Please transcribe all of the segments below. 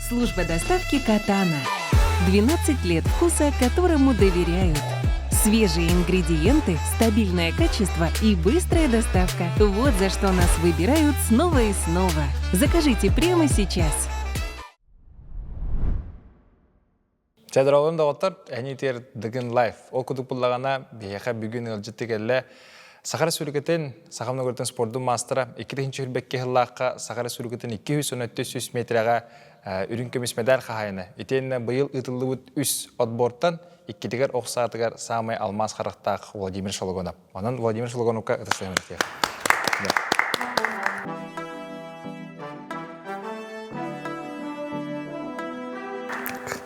Служба доставки «Катана». 12 лет вкуса, которому доверяют. Свежие ингредиенты, стабильное качество и быстрая доставка. Вот за что нас выбирают снова и снова. Закажите прямо сейчас. Чэ, доҕоттор, эһиниитигэр Дыгын Лайф. Ол курдук буллаҕына, биһиэхэ бүгүн ыалдьытты кэллэ. Саха Республикатын Саха Многородын спордун маастара 2022 сыллаахха Саха Республикатын 213 метрэҕэ үрүҥ көмүс медаль хаһаайына. Итиэннэ быйыл ыытыллыбыт үс отбортан иккитигэр ох саатыгар саамай алмаас харахтаах Владимир Шологонов. Онон Владимир Шологоновка ытыстыһын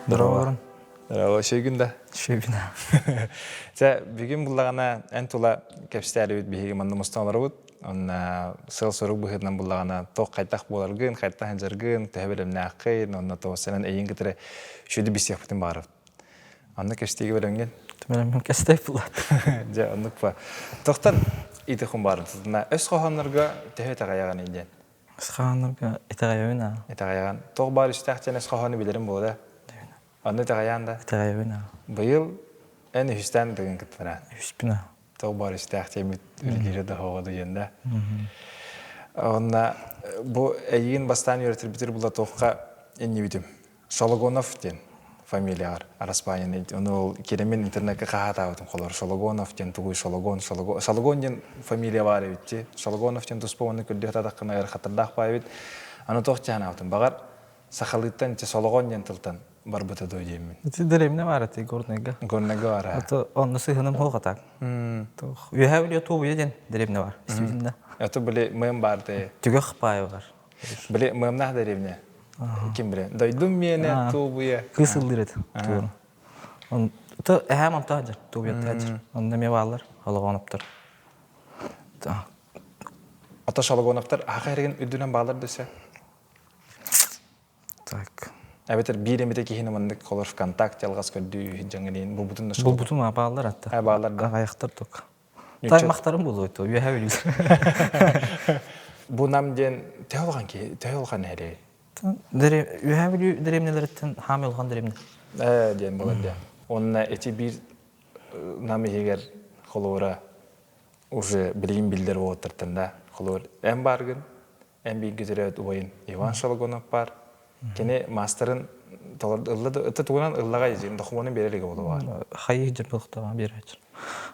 Здорово. Здорово, шүйгүн да. Шүйгүн. Чэ, бүгүн буллаҕына эн тула кэпсэтэрибит биһиги манна мустан олоробут. Онна сыл-сорук быһыытынан буллаҕына туох хайтах буоларгын, хайтах сылдьаргын, төһө бэлэмнээххин, онно тоҕус эйин кытары шүдү билсиэхпитин баҕарабыт. Анна кэстиигэ бэлэмҥин? Бэлэммин кэстэй булат. Дьэ, оннук ба. Тохтон ити хумбарын тутуна өс хоһооннорго төһө итэҕэйэҕин диэн? Өс хоһооннорго итэҕэйэбин аа. Итэҕэйэҕин. Туох баар үстээх диэн өс хоһоону билэрим буолла. Онно итэҕэйээн да? Итэҕэйэбин аа. Быйыл эн үһүстээн тыгын кыттара. Үһүспүн аа. Туох баар үстээх диэммит үлэлиирэ да хоҕо диэн да. Онна бу эйигин бастаан үөрэтэрбитир була туохха иннибитим. Шологонов диэн фамилияҕар араспаанньаны ону ол киирэммин интернеккэ хаһаатаабытым холор Шологонов диэн тугуй Шологон Шологон Шологон диэн фамилия баар эбит дии Шологонов диэн туспа уонна көрдүү сатаатаххына ыарахаттардаах баа эбит аны туох дьаһанаабытым баҕар сахалыыттан ити Солоҕон диэн тылтан барбыта дуо диэммин Ити дэриэбинэ баар эти Горнайга. Горнайга баар Ото онно сыһыным хуох атак. Үөһээ Бүлүү Туобуйа диэн дэриэбинэ бар. Истибитим да. Это были мым бар де. Түгэх паайы бар. Били мымнаах дэриэбинэ. Ким билэ? Дойдум миэнэ туобуйа. Кыыс ыллыыр этэ. Он то эһээм онто дьэр туобуйаттан дьэр. Онно эмиэ бааллар Шологоновтар. Ото Шологоновтар аха эригин үрдүнэн бааллар дөсө. Так. Эбэтэр биир эмитэ киһини маннык холор ВКонтакте алҕас көрдүү дьаҥылыын булбутун да Булбутум а бааллар атта. Бааллар да. Аҕайахтар тук. Таймахтарым буолуо то үөһэ бүлүү. Бу нам диэн төһө улахан киһи, төһө улахан нэһилиэгий? Үөһэ Бүлүү дэриэбинэлэриттэн хаамай улахан дэриэбинэ. Ээ диэн буолар диэн. Уонна ити биир нам иһигэр холобура уже билигин биллэр уолаттартан да холобур эн бааргын эн бииргэ төрөөбүт убайын Иван Шологонов баар. Кини маастарын ылла да ытта тугунан ыллаҕай дьиҥ докумуонун биэрэ илигэ буолуо. Хайыы дьарбылыктаҕа биэрээччи.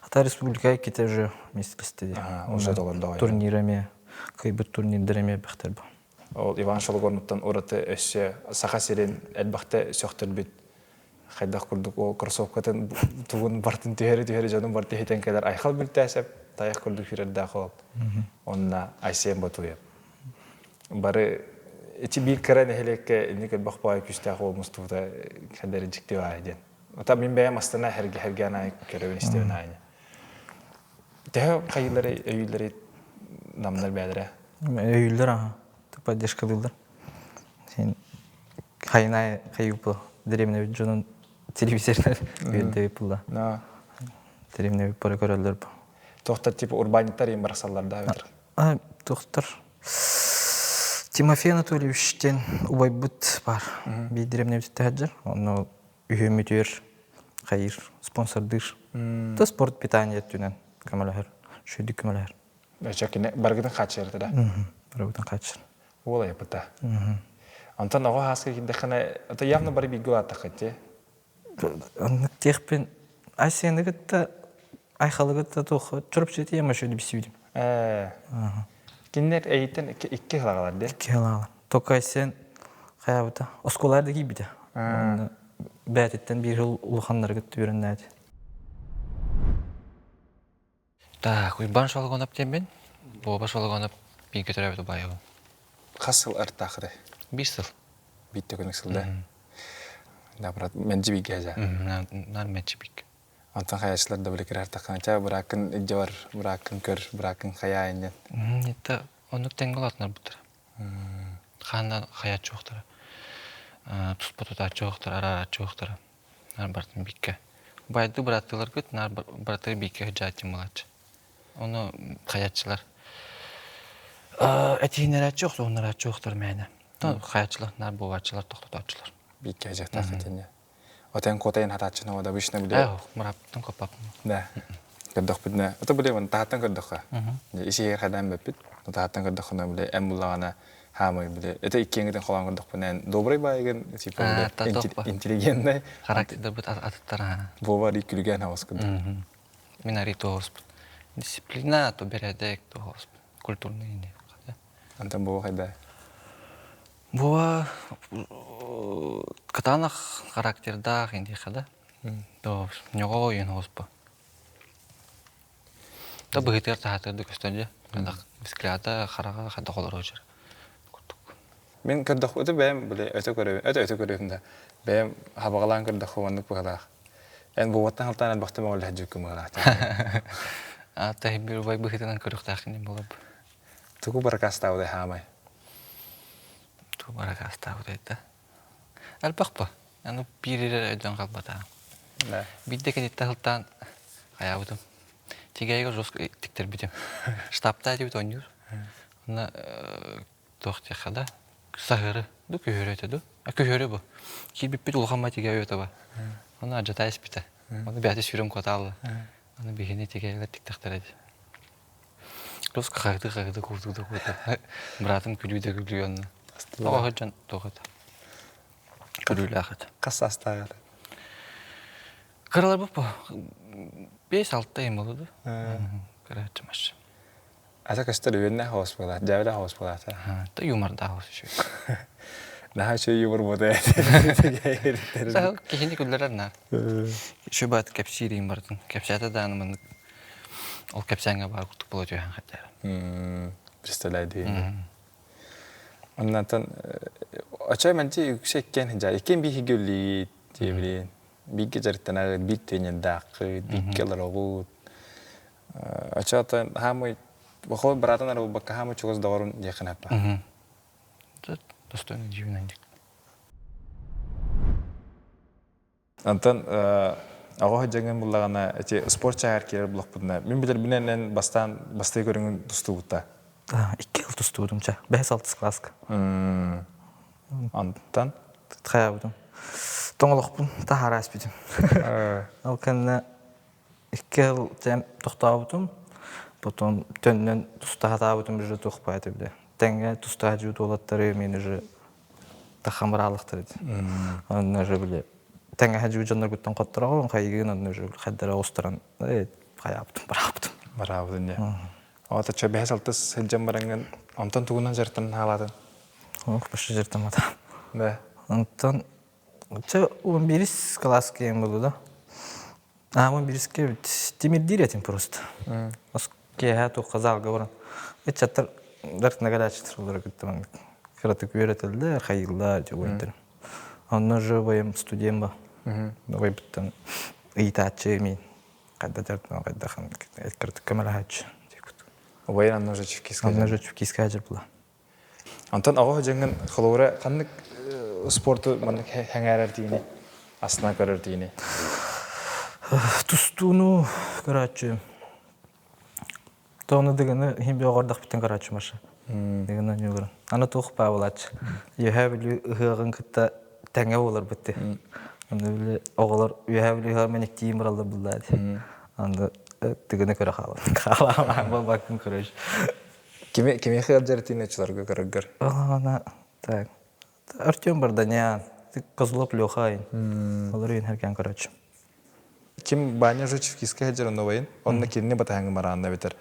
Ата республика иккитэ уже вместе Уже толордоҕой. Турнир эмиэ кыйбыт турнирдар эмиэ элбэхтэр бу. Ол Иван Шологоновтан ураты өссө Саха сирин элбэхтэ сөхтөрбүт хайдах курдук ол кроссовкатын тугун бартын түһэри-түһэри дьонун барты иһитэн кэлэр Айхал Бүлтээсэп тайах курдук сүүрэрдээх ол. Онна Айсен Ботуев. Бары ити биир кыра нэһилиэккэ инник элбэх баай күүстээх уол мустубута кэлэр дьикти баай диэн. Ата мин бэйэм астына хэргэ хэргээн аайы көрөбүн истэбин аайы. Төһө хайыылары өйүүлэри намнар бээлэрэ? Өйүүллэр аха. Поддержкалыыллар. Син хайынай хайыппы дэриэбинэбит дьонун телевизордар үөрдэбит булла. Дэриэбинэбит бары көрөллөр бу. Тохтор типа урбаанньыттар иин барсаллар да эбэтэр? Тохтор Тимофей Анатольевич диэн убайбыт бар. Биир дэриэбинэбит сылдьар. Онно үһүөммүтүгэр хайыыр спонсордыыр. Та спорт питание өттүнэн көмөлөһөр. Шүйдүк көмөлөһөр. Өчө баргытын хааччыйар да? Баргытын хааччыйар. Уол айыппыта. Онтон оҕо хааска киирдэххинэ, это явно бары бииргэ улааттаххыт дии. Оннук диэхпин Айсены кытта Айхалы кытта туох Чурапчы тиэмэ шөдү билсибитим. Кинилэр эйиттэн икки хылаҕалар дии. Икки хылаҕалар. Только Айсен хайаабыта оскуолаҕа да киирбитэ. Бээтиттэн биир сыл улаханнары кытта үөрэннээти. Так, Уйбаан Шологонов диэммин. Буоба Шологонов бииргэ төрөөбүт убайабын. Хас сыл артаахытай? Биир сыл. Биирдэ күнүк сыл да? Да, брат, мэлдьи бииргэ сылдьа. Нар мэлдьи бииргэ. Онтон хайачылар да били кирэхтэххинэ, чэ, бырааккын илдьэ бар, бырааккын көр, бырааккын хайаа иннин. Это оннук тэҥҥэ улаатынарбыттара. Хаанна хайааччы уохтара. Туспа тутааччы уохтара, арарааччы уохтара. Наар бартын бииккэ. Убайдыы бырааттыыларгыт наар быратыы бииккэ сылдьааччы малааччы. Ону хайааччылар этиһиннэрээччи охсуһуннарааччы охтор мээнэ. Хайаччылар наар буолааччылар, тохтотооччулар. Бииккэ дьахтаах итинне. Отен котайын хатааччыны ода обычно биле. Ээ, мыраптан коппаппын. Да. Көрдөхпүтүнэ, ото биле вон таһаттан көрдөххө. Исиһигэр хадаан бэппит. Таһаттан көрдөххүнэ биле эм буллаҕына хаамай биле. Это иккиэҥитин холоон көрдөхпүнэ эн добрый баайыгын типа биле интеллигентный. Характердарбыт атыттар. Вова ри күлүгэн хаос курдук. Мин ари тоҕоспут. Дисциплина то бэрээдэк тоҕоспут. Культурный не. Антон Вова хайда? Вова кытаанах характердаах индиэхэ да. То ньоҕо ойун хоспо. Та быһыытыгар таһаатыгар да көстөн дьэ. Хайдах взгляда хараҕа хайдах олорор курдук. Мин көрдөх өтө бэйэм били өтө көрөбүн өтө өтө көрөбүн да бэйэм хабаҕалаан көрдөххө оннук быһалаах. Эн буобаттан халтаан элбэхтэ мөҕүллэһэ дьүккү мыһалаах. Аата бир убай быһыытынан көрүөхтээххин буолар. Тугу баракаастаабытай хаамай? Тугу баракаастаабытай да? Элбэх ба. Аны биир эрэ өйдөөн хаалбатаҕым. Биирдэ киниттэн сылтаан хайаабытым. Тигээйгэ жестко тиктэрбитим. Штабта этибит оонньуур. Онно туох диэххэ да саһыары ду күһүөрү этэ ду күһүөрү бу киирбиппит улахан ма тигээйи өтө Ону адьата испитэ. Ону бэйэтэ сүүрэн куотаалла. Аны биһини тигээйлэр тиктэхтэрэ дии. Рус хаһыты-хаһыты куутуу да куутуу. Братым күлүү да күлүү онно. Тоҕо дьон туох этэ? Күлүүлээх этэ. Хас саастааҕар? Кыраларбыт бу 5-6 ыйым болду. Кырааччымаш. Ата көстөр үөннээх оҕус буолаат, дьээбэлээх оҕус буолаата. Та юмордаах оҕус үчүгэй. Наһаа үчүгэй юмор буота Сахал киһини күллэрэр наар. Үчүгэй баат кэпсиир иин барытын. Кэпсээтэ даҕаны маннык ол кэпсээҥҥэ баар курдук буола түһэн хаттаара. Представляю дии. Оннантан очой мэлдьи үксэ иккиэн дьа иккиэн биһиги үллиит диэбилиин бииргэ дьарыктанагыт биир тренердааххыт бииргэ олороҕут Очоото хаамый бохол быраатын эрэ булбакка хаамый чугас доҕорун диэххин аппа. Достойный дьиибинэн дик. Антон оҕо дьаҥын буллаҕына эти спорт чааһар киирэр булахпытына мин билэрбинэн эн бастаан бастыы көрүҥүн тустубутта. Икки жыл тустубутум ча. Бэс алтыс класска. Антон Хайабытым. Тоҥолохпун таһаара испитим. Ол кэннэ Икки сыл тохтообутум, потом төннөн туста сатаабытым уже туох баайта бile. Тэҥҥэ туста сылдьыбыт уолаттары мин уже таххан бараалыктар этэ. Онно уже бile тэҥҥэ сылдьыбыт дьонноргуттан хоттороҕун, хайыгын онно уже хайдара оҕустаран хайаабытым, бараабытым. Бараабытын дьэ. Ота чө бэһис алтыс сылдьан бараҥҥын онтон тугунан дьарыктанан хаалаатын? Ох, башы дьарыктамматам. Да. Онтон чэ 11 класс киэн буолла да. Аамын биирискэ тимирдиир этим просто. Киэһэ туохха залга баран ыччаттар дартынагадааччытар олоро кытта маннык кыратык үөрэтэллэр, хайыыллар дьэ Онно же убайым студент ба. Убайбыттан ыйытааччы мин хайда дьардына хайдах кыратык көмөлөһөөччү. Убайын анна уже чүккискэ. Анна уже чүккискэ дьарбыла. Онтон оҕо дьаҥын холобура ханнык спорту маннык сэҥээрэр тиини, астына көрөр тиини? Тустууну көрөөччү. Тону дыгыны иһин биоҕордохпүттэн көрөөччү Маша. Дыгыны ньугурун. Аны туох баабылааччы. Үөһээ Бүлүү ыһыаҕын кытта тэҥэ буоларбыт ти. Аны били оҕолор Үөһээ Бүлүү ыһыаҕын мэниктиин бараллар буллаа ди. Аны тыгыны көрө хаалан. Хаалаан болбаккын көрөш. Кими кимиэхэ ыалдьар тиинэччилэргэ көрөргөр? Ана так. Артем Барданян, Козлов Леха Олар үйін хэрген короче. Ким Баня Жучевскийскэ сылдьар онно онно кинини батаһаҥы мараанна битэр.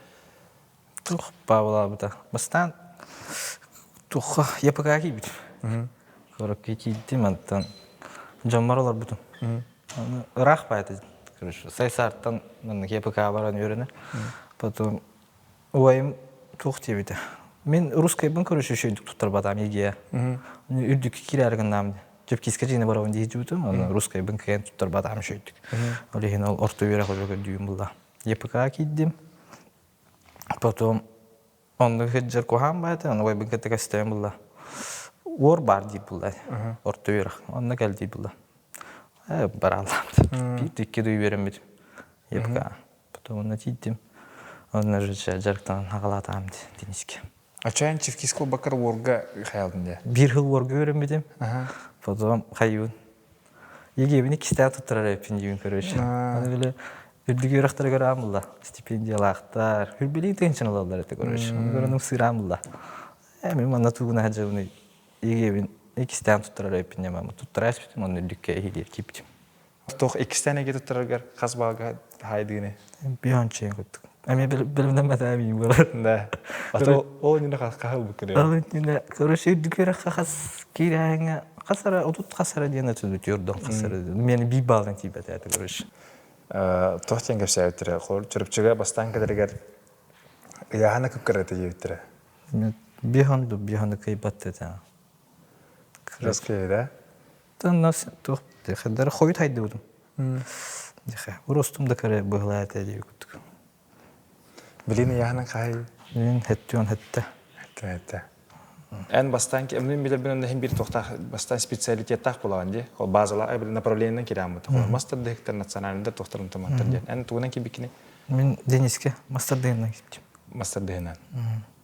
Тух баабылаабыта. Бастаан туха ЯПК киирбитим. Короче киирдим антан дьоммор олорбутум. Ыраах баайта короче Сайсаартан маннык ЯПК баран үөрэнэ. Потом Убайым туох диэбитэ. Мин русскайбын короче үчүгэйдик туттарбатаам ЕГЭ. Үрдүккэ киирээри гыннаам Чепкискэ дьиэни барабын дии сылдьыбытым, онно русскайбын кыайан туттарбатаам үчүгэйдик. Ол иһин ол орто үөрэх уже көрдүүм булла. ЕПК киирдим. Потом онно сылдьар куһаан баата, ону убайбын кытта көстөйөн булла. Уор баар диир булла. Орто үөрэх. Онно кэл диир булла. Бараалаабыт. Биир икки дуй үөрэммитим. ЕПК. Потом онно тиийдим. Онно же дьарыктанан хаҕалаатаҕым Дениске. Ачаан Чевкис кулбаккар уорга хаялдын дии. Биир хыл уорга үөрэммитим. Потом хайыбын. Егебин иккистээн туттарар эппин диибин короче. Аны били үрдүк үөрэхтэригэр аан булла. Стипендиялаахтар. Хүрбилии тыынчын ылаллар этэ короче. Оны көрөн ымсыыраан булла. Э мин манна тугуна сылдьабын егебин иккистээн туттарар эппин диэмэ. Туттара испитим, онно үрдүккэ иһилиэр кииппитим. Туох иккистээн эги туттараргар хас баалга хаайдыыны? Биончейн курдук. Эми билимнен бэтээбиин буолар. Да. А то ол иннинэ хаһыл буккыры. Ол иннинэ короче үрдүк үөрэххэ хас киирээҥҥэ хас ара отут хас ара диэн этилбит ордон хас ара миэнэ биир баалдан тиийбэтэ этэ короче. Туох диэн кэпсээбиттэрэ Чурапчыга бастаан кэлэригэр ыйааһына кыпкырата диэбиттэрэ. Биһанду биһанды кыйбатты этэ. Жесткий, да? Тоннос туох хаддар хойут хайдыбытым. Дихэ уростум да көрө быһылаа этэ дии курдук. Билин ыйааһынан хаһай? Билин хэттүөн хэттэ. Хэттэ хэттэ. Эн бастаан мин билэрбин онно иһин биир туохтаах бастаан специалитеттаах буолаҕын дии. Ол базалаах направлениенан кирээммит. Мастер национальный туохтарын туматтар диэн. Эн тугунан киирбиккиний? Мин Дениске мастер дыһынан киирбитим. Мастер дыһынан.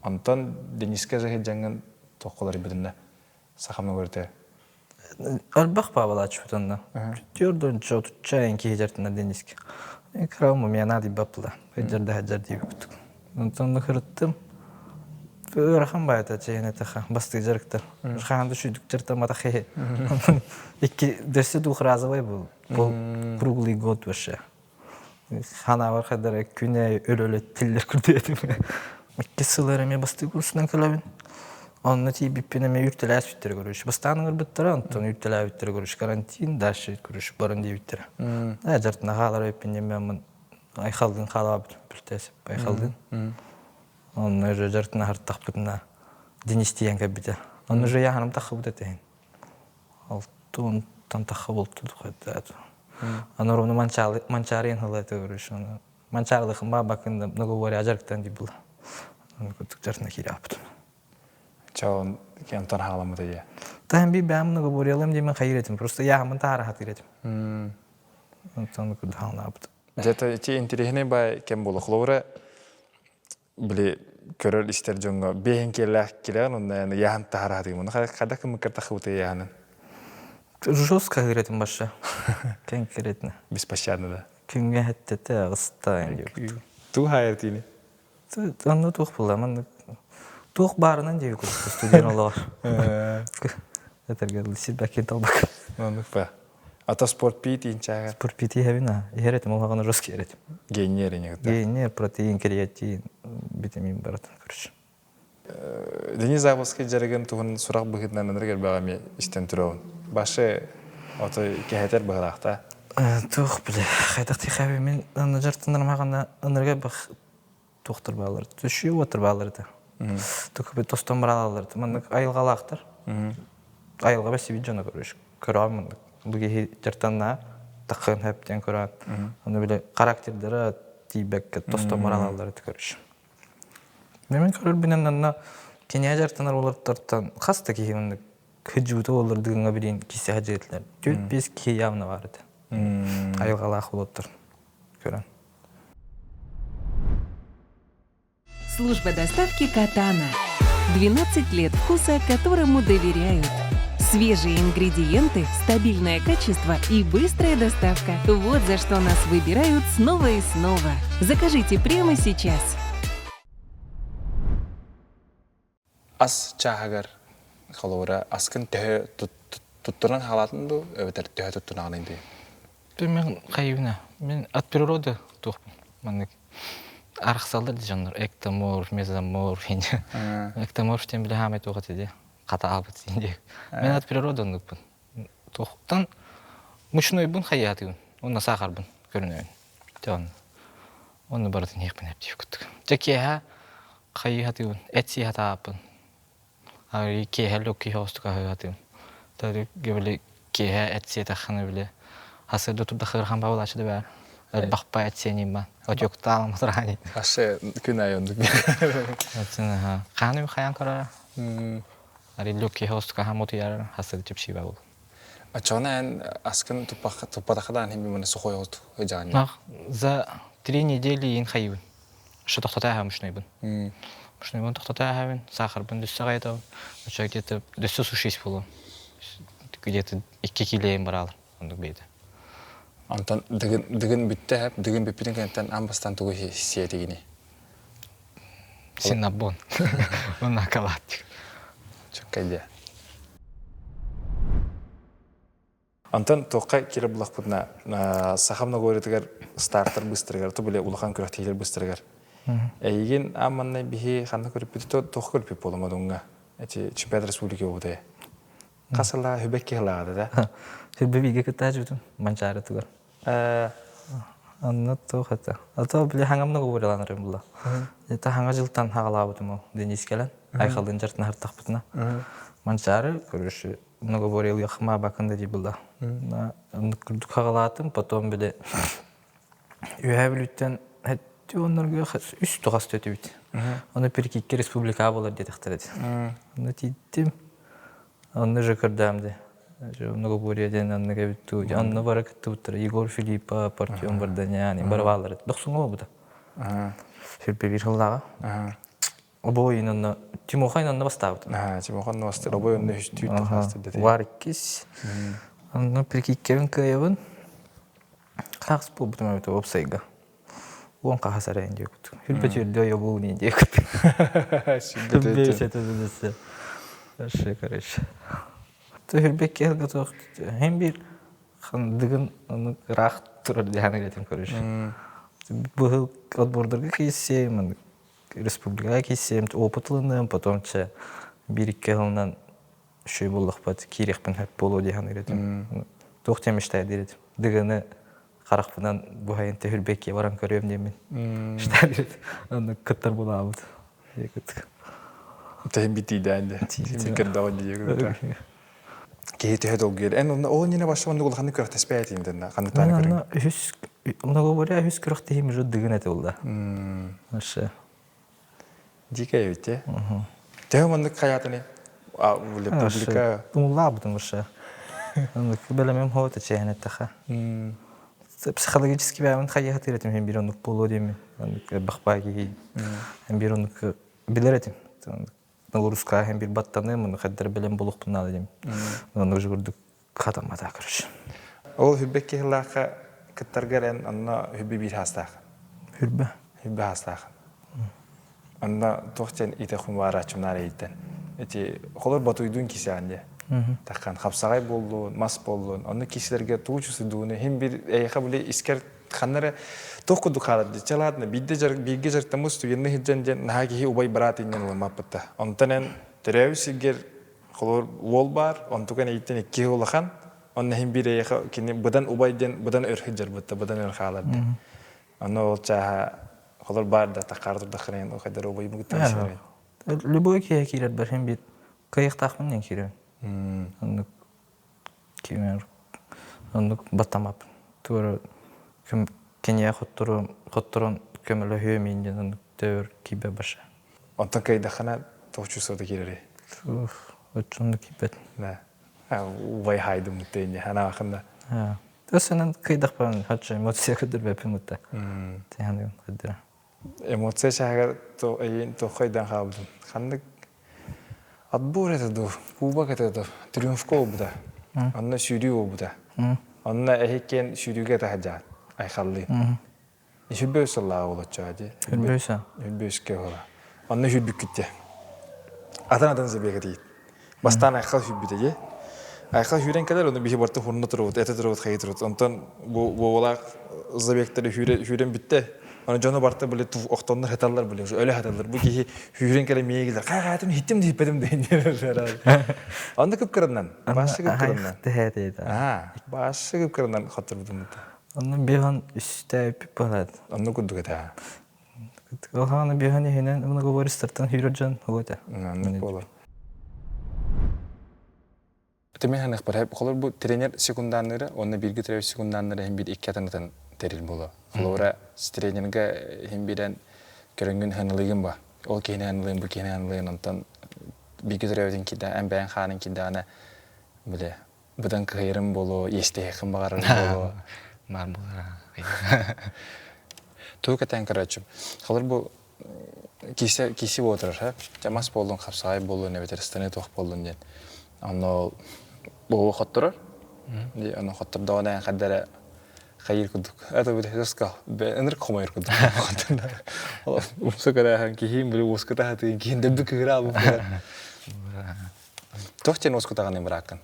Онтон Дениске жаһыджаҥҥын туоххалар билиннэ сахамы көртө. Элбэх баабалааччыбыт онно. Түөрдөнчө отучча эн киһи дьартына Дениске. Кыраум меня надо бапла. Хыджар да хыджар диэбит. Онтон хырыттым. Ыарахан баайта чэйин этеха бастыы дьарыктар. Хаан да шүйдүктер тамата хе. Икки дөссө двухразовый был. Пол круглый год вообще. Ханаабар хадара күнэ өлө-өлө тиллэр курдук этим. Иккис сыл эмиэ бастыы курсунан кэлэбин. Онно тиийбиппин эмиэ үүртэлээспиттэрэ көрүш. Бастаан ыҥырбыттара, онтон үүртэлээбиттэрэ көрүш. Карантин, дальше көрүш баран диэбиттэрэ. Ээ, дьартына хаалар эбиппин диэн айхалдыын хаалаабытым бүлтээсип айхалдыын. Онно уже дьартына хартахпытына Денис тиийэн кэлбитэ. Онно уже яханым таххыбыт этиһин. Алтыонтан тахха буолту хайдаат. Аны ровно манчаарыйан хыла это говоришь, оны манчаарылыхын баабакын да договоря дьарыктан дии була. Аны курдук дьарына киирээппит. Чаон кентон хааламмыта дии. Таһын би бэм договорялым димен хайыр этим. Просто яхамын таара хатыр этим. Онтон курдук хаалаабыт. Где-то ити интириэһинэй бай кем буолла. Холобура били көрөр истэр дьоҥҥо биэһин киэлээх килэҕин онно яһан таһараатыгым оны хайдах кыммыккар тахыбыта яһанын Жестко киретин баша. Конкретно. Беспощадно да. Күҥҥэ хэттэтэ аҕыста Туу хайыр тиини? Онно туох буолла маннык туох баарынан диэби курдук студент олоҕор. Этэргэ сирбэккин талбак. Оннук ба. Ата спорт пиит инчааҕа. Спорт пиит иһэбин а. Иһэр этим олоҕун жестко иһэр этим. Геннер инегыта. Геннер, протеин, креатин, витамин барытын, короче. Денис Заболский дьарыгын туһун сурах быһыытынан ынырык элбэҕи эмиэ истэн туруоҕун. Башы ото кэһэтэр быһылаахта. Туох биле, хайдах тихэби мин аны жартынарым хаҕана ынырыга бах туохтар баалар, түшүү уоттар баалар этэ. Тукубит тостон баралалар. Маннык айылҕалаахтар. Айылҕа бэсибит дьоно көрүш. Көрөҕүн маннык. Бу киһи дьартаннаа таххын хөп диэн көрөөн. Аны бile характердара тиийбэккэ тостон баралалар этэ көрүш. Мен көрөрбүнэн анна киниэ дьартанар олортортон хас да киһи маннык кыдьыыта олордугуҥа билин кисе хадьыытылар. Түөрт биэс киһи явно бар этэ. Айылҕалаах олоттор көрөн. Служба доставки «Катана». 12 лет вкуса, которому доверяют. Свежие ингредиенты, стабильное качество и быстрая доставка. Вот за что нас выбирают снова и снова. Закажите прямо сейчас. Ас чааһыгар холобура аскын төһө туттунан хаалаатын дуу эбэтэр төһө туттунаҕыный дуу? Мен хайыбына мен от природы туохпун маннык арахсаллар дьоннор эктоморф мезоморф эктоморф диэн билэ хаамай туох этэ дии хата аабыт диэн мен от природы оннукпун туохтан мучнойбун хайаатыгын уонна саахарбын көрүнөбүн дьон онну барытын иһиэхпин эптиир курдук дьэ киэһэ хайыһатыыбын эт сиэхэ Киэһэ лүккү оҕустук аһыатыым. Били киэһэ эт сиэтэххинэ били хасырда турда ыарахан баҕалааччы да баар. Элбэхпэ эт сиэниим отёктаалам сараани. Аше күн аайы оннук. Хааны хайаан көрөр. Ари лүккү оҕустук аһаам утуйар хасыр чипсиба бол. Оччоҕуна эн аскын туппатахха даҕаны мин сухой от ыдьаҕын. За 3 недели ин хайыбын. Что тохтотааһа мушнайбын. Мушнойбун тохтото ааһабын, саахарбын дөссө аҕайытабын. Оччо где-то дөссө сушись буолуом. Где-то 2 килейим бараалар. Оннук бэйэтэ. Онтон дыгын, дыгын бүттэ эп, дыгын бүппүтүн кэнниттэн аан бастаан тугу сиэтигиний? Синнабон. Уонна акалааттик. Чөккэй диэ. Онтон туохха киирэр булахпытына саха многооритыгар стартер быстарыгар, то били улахан күрэхтэһиилэр быстарыгар. Эйигин аан маннай биһи ханна көрүппүт туох көрүппүт буоламадуҥҥа эти чемпионат республики буолбута. Хас сыллаа хүбэк киһилаада да? Хүбэ бииргэ кыттааччыбытым Манчаарытыгар. Онно туох это. А то били хаҥам многоборьеланарым була. Это хаҥа жылтан хаҕалаабытым ол Денис кэлэн Айхалдын жартына хартахпытына. Манчаары короче многоборьелыахма бакында дии була. Оннук курдук хаҕалаатым, потом били Үөһээ Бүлүүттэн оннорго үс туҕас төтүбүт. Ону Перкикке республика буолар диэтэхтэр этэ. Онно тиийдим. Онно же көрдөм де. Многоборье диэн оннук эбит дуу. Онно бары кыттыбыттара. Егор Филиппов, Артем Варданян, бары бааллар. Дохсуҥа буолбута. Сүрбэ биир сыллааҕа. Обоин онно Тимоха онно бастаабыт. Тимоха онно бастыыр. Обой онно үстүүт тахаастыр Вар иккис. Онно прикиккэбин кыайабын. Хаахс буолбутум эбит уопсайга. Уон хаһас эрэйин диэкут. Хүлбэ түөрдө ойобуу не диэкут. Вообще, короче. Түһүрбэк киһилгэ туох хем бир хандыгын аны ыраах турар диһаны этим короче. Быһыл отбордарга кииссиэм, республикаҕа кииссиэм, опыт ылыныам, потом чэ биир-икки сылынан үчүгэй буоллахпыт киириэхпин сөп буолуо дии саныыр этим. Туох диэн мечтайдыыр этим. Дыгыны харахпынан быһайын түһүрбэккэ баран көрүөм диэммин. Мечтайдыыр Онно кыттар булаабыт. Тэһин битиидээн де. Кырдаҕын дии Киһи төһө долгуйар. Эн онно ол иннинэ башы оннук улаханнык күрэхтэспэт этиҥ дэнна. Ханныктааны көрүҥ? Үһүс многоборье үһүс күрэхтэһиим уже дыгын этэ булла. Вообще. Дикая ведь, э? Төһө маннык хайаатыный? Публика... Тумуллаабытым вообще. Бэлэмим хоот эчээн эттэхэ. Психологически бэйэбин хайыһатыыр этим хин биир оннук буолуо диэммин. Оннук бахпаа киһи. Биир оннук билэр этим. Ноҕурускаа хин биир баттаныым, оннук хайдар бэлэм буолуохпун наада диэм. Оннук же курдук хатаммата, короче. Ол хүббэ киһилаахха кыттаргар эн онно хүббэ биир хаастаах. Хүрбэ. Хүббэ хаастаах. Онно туох диэн ите хумбаарааччымнаар эйиттэн. Эти холор батуйдуун кисээн дии. Таххан хапсаҕай буоллун, мас буоллун, онно кисилерге туу чусудууну хим бир эйэхэ били искер ханнары туох курдук хаалар дии. Чэ ладно, биирдэ жар бииргэ жартаммыт студенны сылдьан диэн наһаа киһи убай быраат иннин ылыммаппытта. Онтон эн төрөөбүт сиргэр Холобур, уол баар, онтукан эйиттэн иккиһи улахан, онно иһин биир эйиэхэ кини быдан убай диэн быдан өр сылдьарбыт быдан өр хаалар диэн. Онно ол чааһа холор баар да таххаар турдаххына хайдар убайым кытта сирэйин. Любой киһи киирэрбэр хин биир кыайыахтаахпын диэн киирэбин. Оннук кимэр оннук баттамаппын. Туора киниэ хотторон көмөлөһүөм иин диэн оннук төбөр киирбэ баша. Онтон кыайдаххына туох чувствота киирэрий? Оччону киирбэт. Да. Убай хайдым муттейне ханаахында. Өсөнөн кыйдахпын хачча эмоция көдөрбөппүн мутта. Тиһаныгын көдөрө. Эмоция чааһыгар то эйин тоххойдан хаалбытым. Ханнык отбор это ду, кубок это ду, триумфка буолбута. Онно сүүрүү буолбута. Онно эһиккен сүүрүүгэ таһаджаат айхаллыын. Сүрбэ үс сыллааҕы болоччоо дии. Сүрбэ үс Сүрбэ үскэ буола. Онно сүрбүккүт дии. Атын-атын забега тиийит. Бастаан айхал сүрбүтэ дии. Айхал сүүрэн кэлэр, ону биһи барыта хурна турабыт, этэ турабыт, хайы турабыт. Онтон бу буолаах забегтары сүүрэн бүттэ. Аны дьону барыта били охтоннор хаталлар били, өлө хаталлар. Бу киһи сүүрэн кэлэн миэгэ кэлэр. Хай хаатын хиттим диппетим дейин. Онно кыпкырынан, башы кыпкырынан. Аа, башы кыпкырынан хотторбутум. Онно биһан үстээппит баһаат. Онно курдук этэ. Ылхааны биһан иһинэн многобористартан сүүрэр дьон ол этэ. Оннук буолар. Тимир ханыхпар холор бу тренер секунданнары онно бииргэ төрөөбүт секунданнары иһин биир икки атынытын тэрил буолар. Холобура тренергэ иһин биирэн көрөнгүн ханалыгын ба. Ол киһини ханалыгын бу киһини ханалыгын онтон бииргэ төрөөбүтүн киирдэҕинэ эн бэйэҥ хаанын киирдэҕинэ бile быдан кыһыйарым буолуо, иэстэһиэххин баҕарарым буолуо. Баар буолар. Тугу кэтээн көрөөччүм. Холор бу кисе киси буолар ха. Мас буоллун, хапсаҕай буоллун, эбэтэр ыстаны туох буоллун диэн. Онно бу хотторор. Ди ону хоттордоҕуна хаддара хайыр курдук. Это будет жестко. Ынырык хомойор курдук. Умса көрөһөн киһим били уоскута хатыын киһин дэбби кыыра бу. Туох диэн уоскутаҕын бырааккын?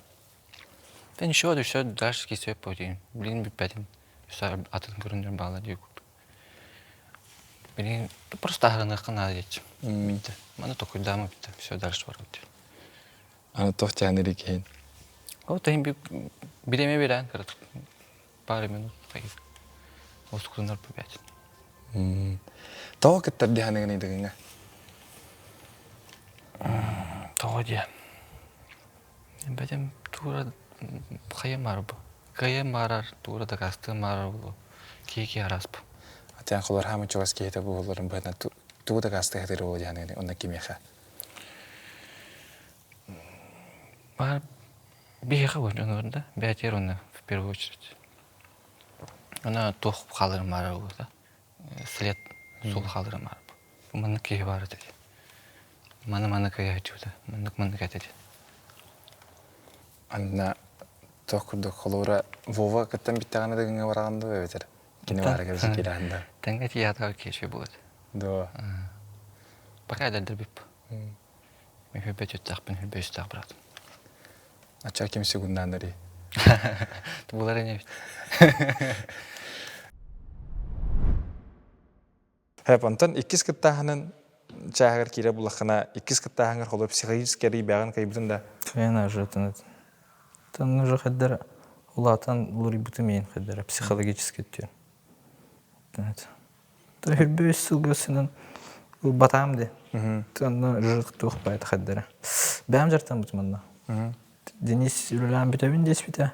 Да ничего, все дальше кисеп пойти. Блин, бүппэтин. Өссө атын көрүннэр баалар дии курдук. Блин, просто аһарыныахха наада диэччи. Бүттэ. Маны токуйдаама бүттэ. Все дальше барабыт. Аны туох диэн киһин? Ол тахин биреме берен кыратык. Пару минут Оскутунар бэт. Тоҕо кыттар диһаныгын ыйдыгыҥа? Тоҕо диэ. Бэтим тура хайа баар бу. Кыайан баарар, тура дакаастыан баарар буолуо. Киһи араас бу. Атыан холор хаамы чугас киһитэ буолларын быһынан тугу дакаастыы хатыр буолуо диһаныгын онно кимиэхэ? Баар биһиэхэ бу дьонугар да, бээтиэр онно в первую очередь. Она туох хаалырым баарар буолуо след суол хаалырым баар бу. Маннык киһи баар этэ. Маны маны кыйааччыбыта, маннык маннык этэ диэн. Анна туох курдук холуура Вова кыттан бүттэҕинэ да гыҥҥа бараҕын дуо эбэтэр кини баарыгар киирэҕин да? Тэҥҥэ тиийээтэҕэр киэчэ буолат. Дуо? Пока эдэрдэрбип. Мен хүрбэ түттээхпин, хүрбэ үстээх быраатым. Ачча ким сүгүннааннарый? Тубулар ини эбит. Хэп, онтон иккис кыттааһынын чааһыгар киирэ буллаххына, иккис кыттааһыҥар холобур психологический эрийбэҕин кыйбытын да? Твена уже Тан уже хайдара улаатан уларыйбытым иин хайдара психологически өттүн. Хүрбэ үс сылга сынан ылбатаам де. Онно уже туох баайта хайдара. Бэйэм дьартаммытым онно. Денис үлэлээн бүтэбин диэспитэ.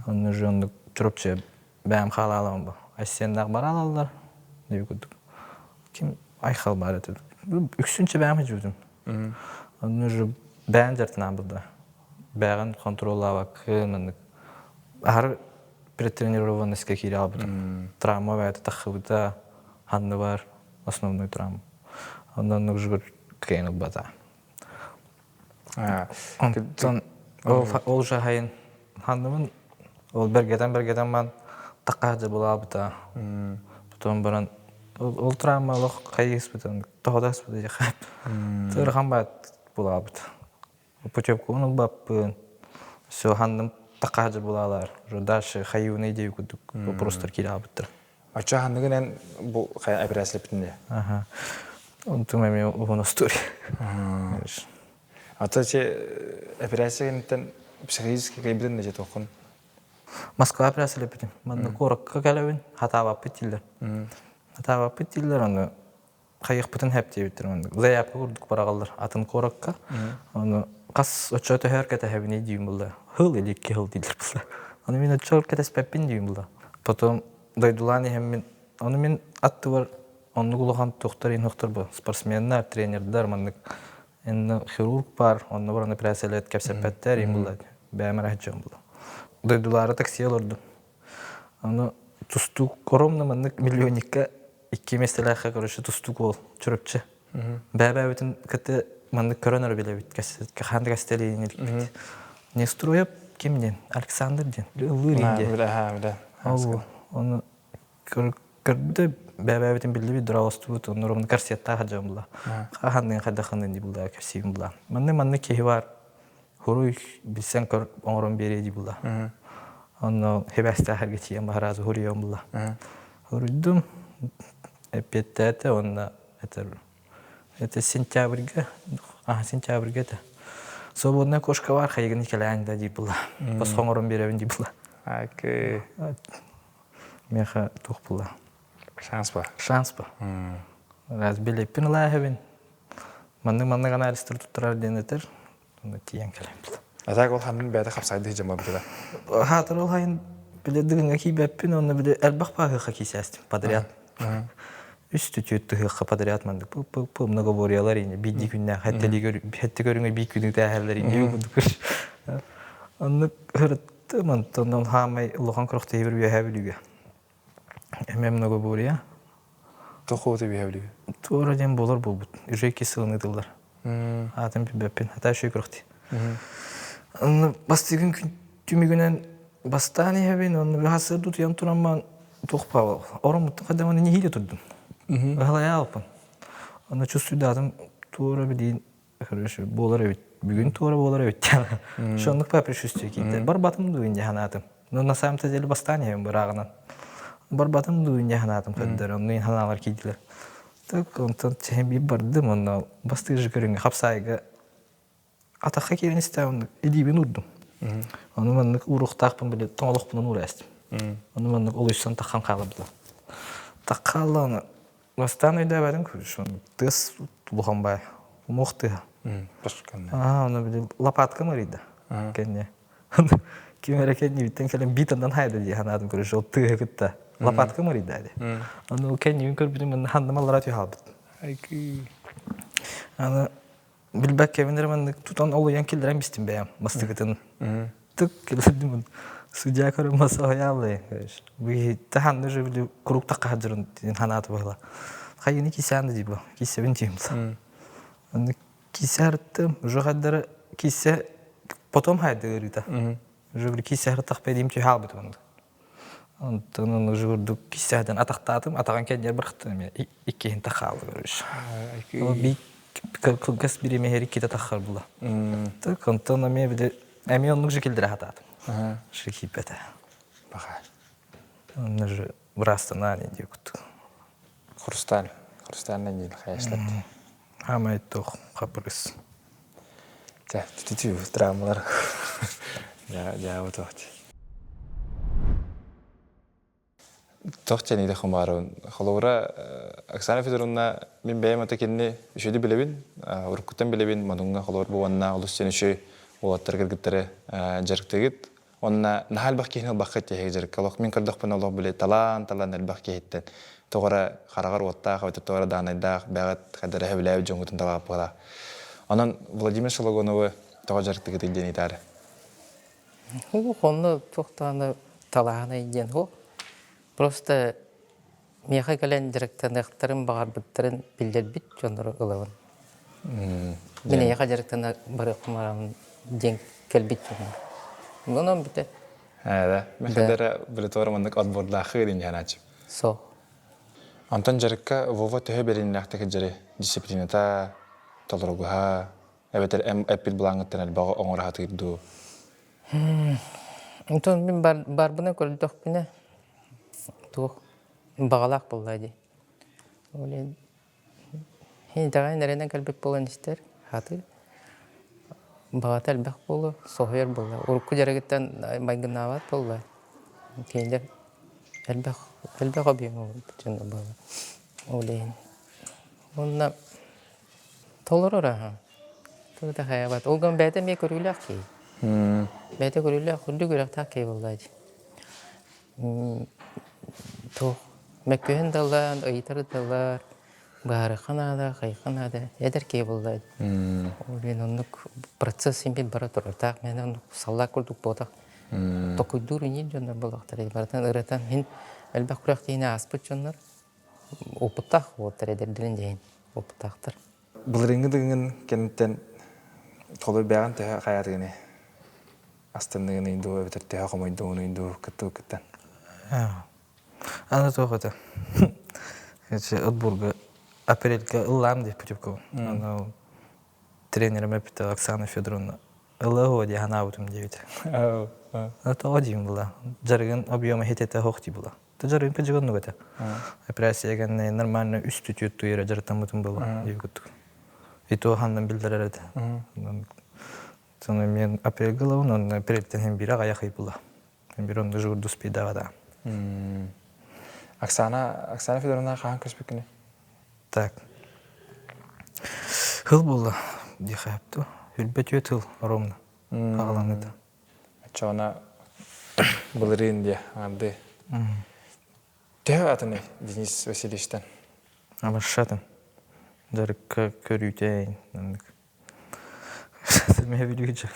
Онно уже оннук Чурапчы бэйэм хаалаалаҕым бу. Ассистеннаах бараалаллар. Диби курдук. Ким Айхал баар этэ. Үксүн бэйэм сылдьыбытым. Онно уже бэйэм дьартанаан булда. Бэйэҕин контроллаабаккын, маннык аһары предтренированностька киирэ албытым. Травма бэйэтэ таххыбыта, ханныбар основной травма. Онон уже кыайан ылбата. Онтон ол жахайын ханныбын ол бэргэтэн-бэргэтэн ман таққа булаабыта. Потом баран ол травма олох хайыспытын тоҕо да Тырхан баат булаабыт. Путевкабын ылбаппын. Все ханным таққа булаалар. Уже дальше хайыуный дии курдук вопростар киирэ хаалбыттар. Оччо ханныгын эн бу хайа эпэрээсилэппитин Аха. Онтум эмиэ уһун история. Ата че операция кэнниттэн психологически кыйбытын да туоххун? Москва операциялаппытым. Манна куоракка кэлэбин, хатаабаппыт дииллэр. Хатаабаппыт дииллэр, аны хайыахпытын хэп диэбиттэр. Маннык заявка курдук бараҕаллар атын куоракка. Аны хас оччо төһөр кэтэһэбиний диим булла. Хыл или икки хыл дииллэр булла. Аны мин оччо кэтэспэппин диим булла. Потом дойдулаан иһэммин, ону мин аттыбар оннук улахан туохтар инохтор бу спортсменнар, тренердар маннык инна хирург бар, онно баран операциялаат кэпсэппэттэр им булла бэйэм эрэ дьон була. Дойдулаары такси олордум. Аны тустуук ровно маннык миллионникка икки миэстэлээххэ короче тустуук уол Чурапчы. Бэйэ-бэйэбитин кытта маннык көрөн эрэ билэбит хаан да кэстэлиин иликпит. Нестроев ким диэн? Александр диэн. Ыллыыр диэн. Билэ, билэ. Оны көрдө бэйэ-бэйэбитин биллибит дорообостубут онно корсеттаах дьон була. Хаханныын хайдахханныын дии була кэпсиибин була. Манны манны киһи бар хуруй билсэн көр оҥорон биэриэ дии була. Онно хибээстээхэргэ тиийэн баһаразы хуруйуом була. Хуруйдум эппиэттээтэ уонна это это сентябрьга а сентябрьга это свободная кошка бар хайыгын кэлээн да дии була. Босхо оҥорон биэрэбин дии була. Акы Миэхэ туох була? Шанс бар. Шанс бар. Раз билиппин ылааһыбын. Маннык-маннык анализтар туттарар диэн этэр. Онно тиийэн кэлэн була. А так ол ханнын бэйэтэ хапсайды дьама быта. Хаатыр ол хайын били дыгыҥҥа киирбэппин уонна били элбэх бааһыха киисээстим подряд. Үс түтүөт тыһыахха подряд маннык пыл-пыл-пыл многоборьелар ини биирдии күннээх хэтти көрүҥэ биир күнү тээһэллэр ини курдук. Оннук Онтон хаамай улахан күрэхтэһиибэр Үөһээ Бүлүүгэ. Эмиэ многоборье. Тохуоты биһэбилиби. Туора диэн буолар буолбут. Уже икки сылын ыытыллар. Аатын билбэппин. Хата үчүгэй күрэхтии. Онно бастыгын күн түмүгүнэн бастаан иһэбин, онно быһа утуйан турамман туох баа ороммуттан хайдаманы нэһиилэ турдум. Баһылайаалпын. Онно чувствуйдаатым туора билиин короче буолар эбит. Бүгүн туора буолар эбит. Шоннук по предчувствию киирдэ. Барбатым дуу инде ханаатым. Но на самом-то деле бастаан иһэбин бырааҕынан. Барбатым дуу инде ханаатым көрдөр. Онно ханаалар киирдилэр. Так онтон чэһин биир бардым онно бастыыр же көрүҥҥэ хапсаайга атахха киирэн истэҕим илиибин уурдум. Ону маннык ууруохтаахпын били тоҥолохпунан уура эстим. Ону маннык олуйсан таххан хаалабыла. Таххаалла ону бастаан өйдөөбөтүм тыас улахан баай умуох тыаһа. Аа ону били лопаткам арыйда кэннэ. Ким эрэ кэннибиттэн кэлэн биитандан хайда дии санаатым көрүш ол тыаһы кытта лопаткам арыйда дии. Ону кэннибин көрбүтүм манна ханным аллара түһэ хаалбыт. Аны билбэккэбин эрэ маннык тутан олуйан киллэрэн бистим бэйэм бастакытын. Тык киллэрдим судья көрөн масаһайааллай. Бу таханны же били курук тахха хаджырын ханааты быһыла. Хайыны кисээн да дии кисэбин тиим. Аны кисе арыттым, уже хаддара кисе потом хайды ыарыыта. Уже бир кисе арыттах бэдим түһэ албытым онда. Онтон оны уже курдук киседен атахтаатым, атаҕын кэннигэр бырахтым иккиһин тахаалды короче. Би кылгас бириэмэһэр иккитэ таххар була. Так онтон эмиэ били эмиэ оннук же килдире хатаатым. Же кииппэтэ. Баха. Онно же быраастанаа диэн куттук. Хрусталь. Хрустальный диил хайашлар. Хаамай туох хапырыс. Чэ, түтү травмалар. Дьаабы туох Туох диэн идэ хумаарыбын. Холобура, Оксана Федоровна мин бэйэм ата кинини үчүгэйдик билэбин, уруккуттан билэбин, модуҥҥа холобур бу уонна олус диэн үчүгэй уолаттар кыргыттары дьарыктыгыт. Уонна наһаа элбэх киһини ылбакка тиһэг дьарыкка олох мин көрдөхпүнэ олох били талаан-талаан элбэх киһиттэн тоҕо эрэ хараҕар уоттаах эбэтэр тоҕо эрэ даанайдаах бэҕэт хайда эрэ сөбүлээбит дьоҥҥутун талааппыалаах. Онон Владимир Шологоновы тоҕо дьарыктыгытый диэн ыйытаары. Онно туох даҕаны талаанай диэн суох. Просто миэхэ кэлэн дьарыктаныахтарын баҕарбыттарын биллэрбит дьоннору ылабын. Мин эйиэхэ дьарыктана барыахпын баҕарабын диэн кэлбит дьоннор. Онон бүтэ. Ээ, Михаил билетуора маннык отбордаахы диэн дьанааччы. Со. Онтон дьарыкка Вова төһө бэриниилээхтик дьари дисциплината, толоругуһа, эбэтэр эппит былааҥҥыттан элбэҕи оҥоро сатыыр дуу? Онтон мин барбына көрдөхпүнэ туох баҕалаах буолла дии. Ол иһин итэҕэйэн эрэнэн кэлбит буолан истэр хаты баҕата элбэх буолуо, соһуйар буолла. Урукку дьарыгыттан майгыннаабат буолла. Кинилэр элбэх элбэх объем дьоно буолла. Ол иһин уонна Толорор аһа. Тугу да хайаабат. Ол гынан бэйэтэ эмиэ көрүүлээх киһи. Бэйэтэ көрүүлээх, үрдүк үөрэхтээх киһи буолла дии. Туох мөккүһэн да ылан, ыйытар да ылар, быһаарыахха наада, хайыахха наада. Эдэр киһи буолла дии. Ол иһин оннук процесс син биир бара турар. Таах мээнэ оннук саллаат курдук буотах. Токуйдуур иниин дьоннор буолуохтара. Барытын ырытан, мин элбэх күрэхтэһиини ааспыт дьоннор опыттаах уолаттар эдэрдэрин дьэһин опыттаахтар. Былырыыҥҥы дыгыҥын кэнниттэн холуй бэйэҕин төһө хайаатыгыный? Астынныгыный дуу эбэтэр төһө хомойдугунуй дуу кыттыбыккыттан? Аны туох этэ? Отборга апрельга ыллаам диэппит путевкабын. Аны тренерим эппитэ Оксана Федоровна ылыа дии санаабытым диэбитэ. Тоҕо диим була. Дьарыгын объема хитэтэ суох дии була. Дьарыгын кыдьык оннук этэ. Операция кэннэ нормально үс түтүөт туйара дьарыктаммытым буолуо диэбит курдук. И то ханнан биллэрэр этэ. Соны мен апрельга ылабын, онно апрельтэн хем биир аҕайах ый була. Бир онно журдус пидавада. Оксана, Оксана Федоровна хаһан көспүккүнүй? Так. Хыл буолла диэхэ Хүлбэ түөт хыл ровно аҕаланыта. Оччоҕуна былырыын диэ аҥарды. Төһө атыный Денис Васильевичтан? Абашатын. Дьарыкка көрүүтэ маннык. Сэмэһэ бүлүүчэ.